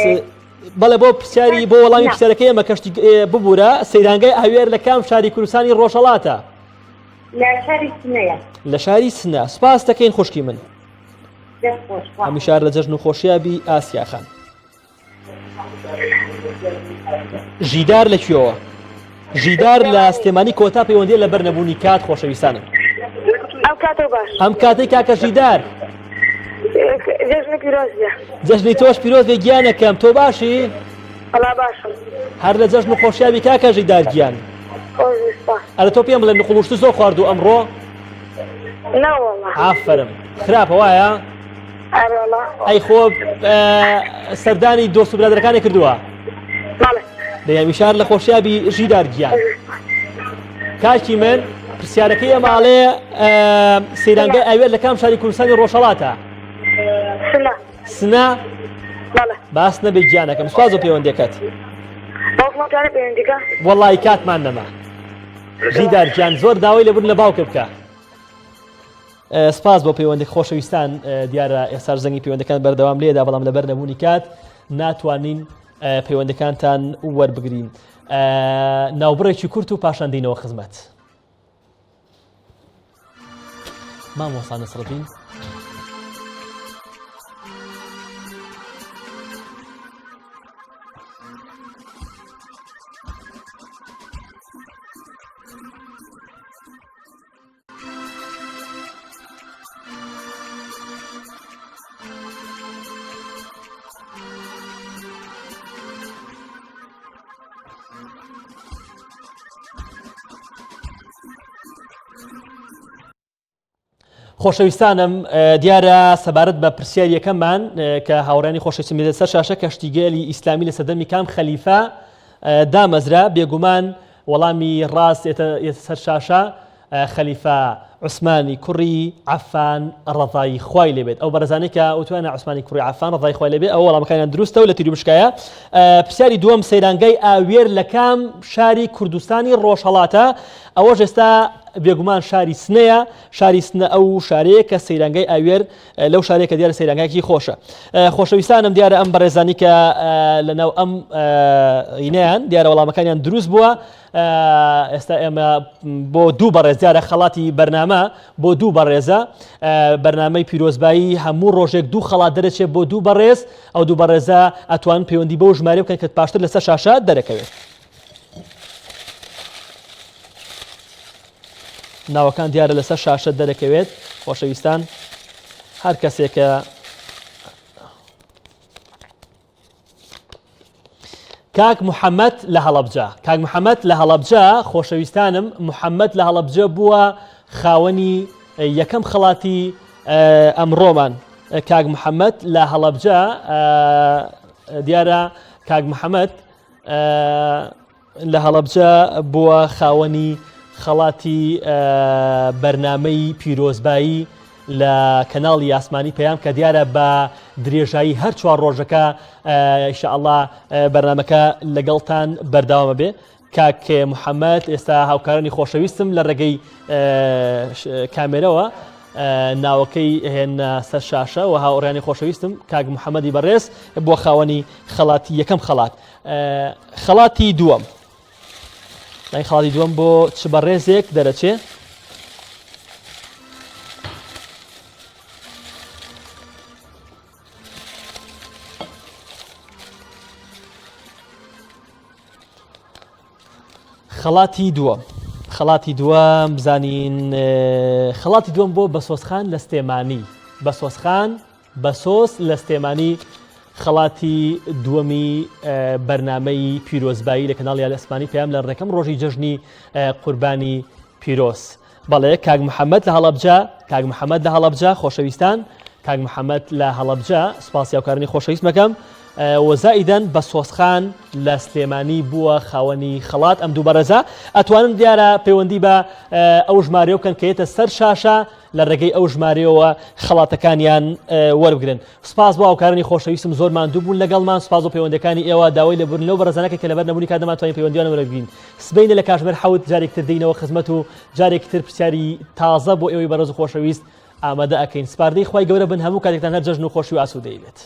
بەڵێ بۆ پرسیاری بۆ وەڵامی پرسیارەکەی ئێمە کەشتی ببورە سەیرانگای ئاوێر لە کام شاری کوردستانی ڕۆژهەڵاتە؟ لە شاری سنەیە. لە شاری سنە سپاس دەکەین خوشکی من. دەست خۆش. هەمیشە هەر لە جەژن و خۆشیا بی ئاسیا خان. ژیدار لە کوێوە؟ ژیدار لە سلێمانی کۆتا پەیوەندیە لەبەر نەبوونی کات خۆشەویستانم. ئەم کاتەو باش. ئەم کاتەی کاکە ژیدار. جەژنی پیرۆز بێ. جەژنی تۆش پیرۆز بێ گیانەکەم تۆ باشی؟ وەڵا باشم. هەر لە جەژن و خۆشیابی کاکە ژیدار گیان. خۆش بی سپاس. ئەرە تۆ پێم بڵێ نقوڵوشت زۆر خواردوو ئەمڕۆ؟ نەوەڵا. ئافەرم خراپە وایە؟ ئەرەوەڵا. ئەی خۆ سەردانی دۆست و برادەرەکانی کردووە؟ بەڵێ. دەی هەمیشە هەر لە خۆشیابی ژیدار گیان. کاکی من پرسیارەکەی ئێمە ئاڵێ سەیرانگای ئاوێر لە کام شاری کوردستانی ڕۆژهەڵاتە؟ سنە. سنە؟ بەڵێ. باس نەبێ گیانەکەم سوپاس بۆ پەیوەندیەکەت. باوکمانتوانێ پەیوەندیکە؟ وەڵی کاتمان نەما. ژیدار گیان زۆر داوای لێبوردن لە باوکە بکە. سپاس بۆ پەیوەندی خۆشەویستان دیارە ئێستاش زەنگی پەیوەندەکان بەردەوام لێدا بەڵام لەبەر نەبوونی کات ناتوانین پەیوەندەکانتان وەربگرین ناوبڕێکی کورت و پاشان دینەوە خزمەت مامۆستا نەسڕەدین خۆشەویستانم دیارە سەبارەت بە پرسیار یەکەممان کە هاوڕێنی خۆشەویستم لە سەر شاشە کەشتیگەلی ئیسلامی لە سەردەمی کام خەلیفە دامەزرا بێگومان وەڵامی ڕاست ێتە سەر شاشە خەلیفە عوسمانی کوڕی عەفان ڕەزای خوای لێ بێت ئەو بەڕێزانەی کە وتویانە عوسمانی کوڕی عەفان ڕەزای خوای لێ بێت ئەو وەڵامەکانیان دروستە و لە تیروپشکایە پرسیاری دووەم سەیرانگای ئاوێر لە کام شاری کوردستانی ڕۆژهەڵاتە ئەوەش ئێستا بێگومان شاری سنەیە شاری سنە ئەو شارەیە کە سەیرانگای ئاوێر لەو شارەیە کە دیارە سەیرانگایەکی خۆشە خۆشەویستانم دیارە ئەم بەڕێزانی کە لەناو ئەم ینیان دیارە وەڵامەکانیان دروست بووە ئێستا ئێمە بۆ دوو بەڕێز دیارە خەڵاتی بەرنامە بۆ دوو بەڕێزە بەرنامەی پیرۆزبایی هەموو ڕۆژێک دوو خەڵات دەرەچێت بۆ دوو بەڕێز ئەو دوو بەڕێزە ئەتوان پەیوەندی بەو ژمارە بکەن کە پاشتر لەسەر شاشە دەرەکەوێت. ناوەکان دیارە لەسەر شاشە دەرەکەوێت خۆشەویستان هەر کەسێکە کاک محەممەد لە هەڵەبجە کاک محەممەد لە هەڵەبجە خۆشەویستانم محەممەد لە هەڵەبجە بووە خاوەنی یەکەم خەڵاتی ئەمڕۆمان کاک محەممەد لە هەڵەبجە دیارە کاک محەممەد لە هەڵەبجە بووە خاوەنی خەڵاتی بەرنامەی پیرۆزبایی لە کەناڵی ئاسمانی پەیام کە دیارە بە درێژایی هەر چوار ڕۆژەکە ئیشاءاللە بەرنامەکە لەگەڵتان بەردەوامە بێ کاک محەممەد ئێستا هاوکارانی خۆشەویستم لە ڕێگەی کامێرەوە ناوەکەی هێنە سەر شاشە و هاوڕیانی خۆشەویستم کاک محەممەدی بەڕێز بۆ خاوەنی خەڵاتی یەکەم خەڵات خەڵاتی دووەم لای خەڵاتی دووەم بۆ چ بەڕێزێک دەرەچێ؟ خەڵاتی دووەم خەڵاتی دووەم بزانین خەڵاتی دووەم بۆ بەسۆزخان لە سلێمانی بەسۆزخان بەسۆز لە سلێمانی خەڵاتی دووەمی بەرنامەی پیرۆزبایی لە کەناڵی ئاسمانی پەیام لە ڕێکەم ڕۆژی جەژنی قوربانی پیرۆز. بەڵێ کاک محەممەد لە هەڵەبجە کاک محەممەد لە هەڵەبجە خۆشەویستان کاک محەممەد لە هەڵەبجە سوپاسی هاوکارانی خۆشەویست مەکەم وەزائیدەن بە سۆزخان لە سلێمانی بووە خاوەنی خەڵات ئەم دوو بەڕێزە ئەتوانن دیارە پەیوەندی بە ئەو ژمارەیە بکەن کە یەتە سەر شاشە لە ڕێگەی ئەو ژمارەیەوە خەڵاتەکانیان وەربگرن. سپاس بۆ هاوکارانی خۆشەویستم زۆر ماندوو بوون لەگەڵمان، سپاس بۆ پەیوەندیەکانی ئێوە، داوای لێبوردن لەو بەڕێزانە کە لەبەر نەبوونی کات نەمانتوانی پەیوەندیان وەربگرین. سبەینێ لە کاژمێر حەوت جارێکی تر دێینەوە خزمەت و جارێکی تر پرسیاری تازە بۆ ئێوەی بەڕێز و خۆشەویست ئامادە ئەکەین. سپاردەی خوای گەورە بن هەموو کاتێکتان هەر جەژن و خۆشی و ئاسوودەیی بێت.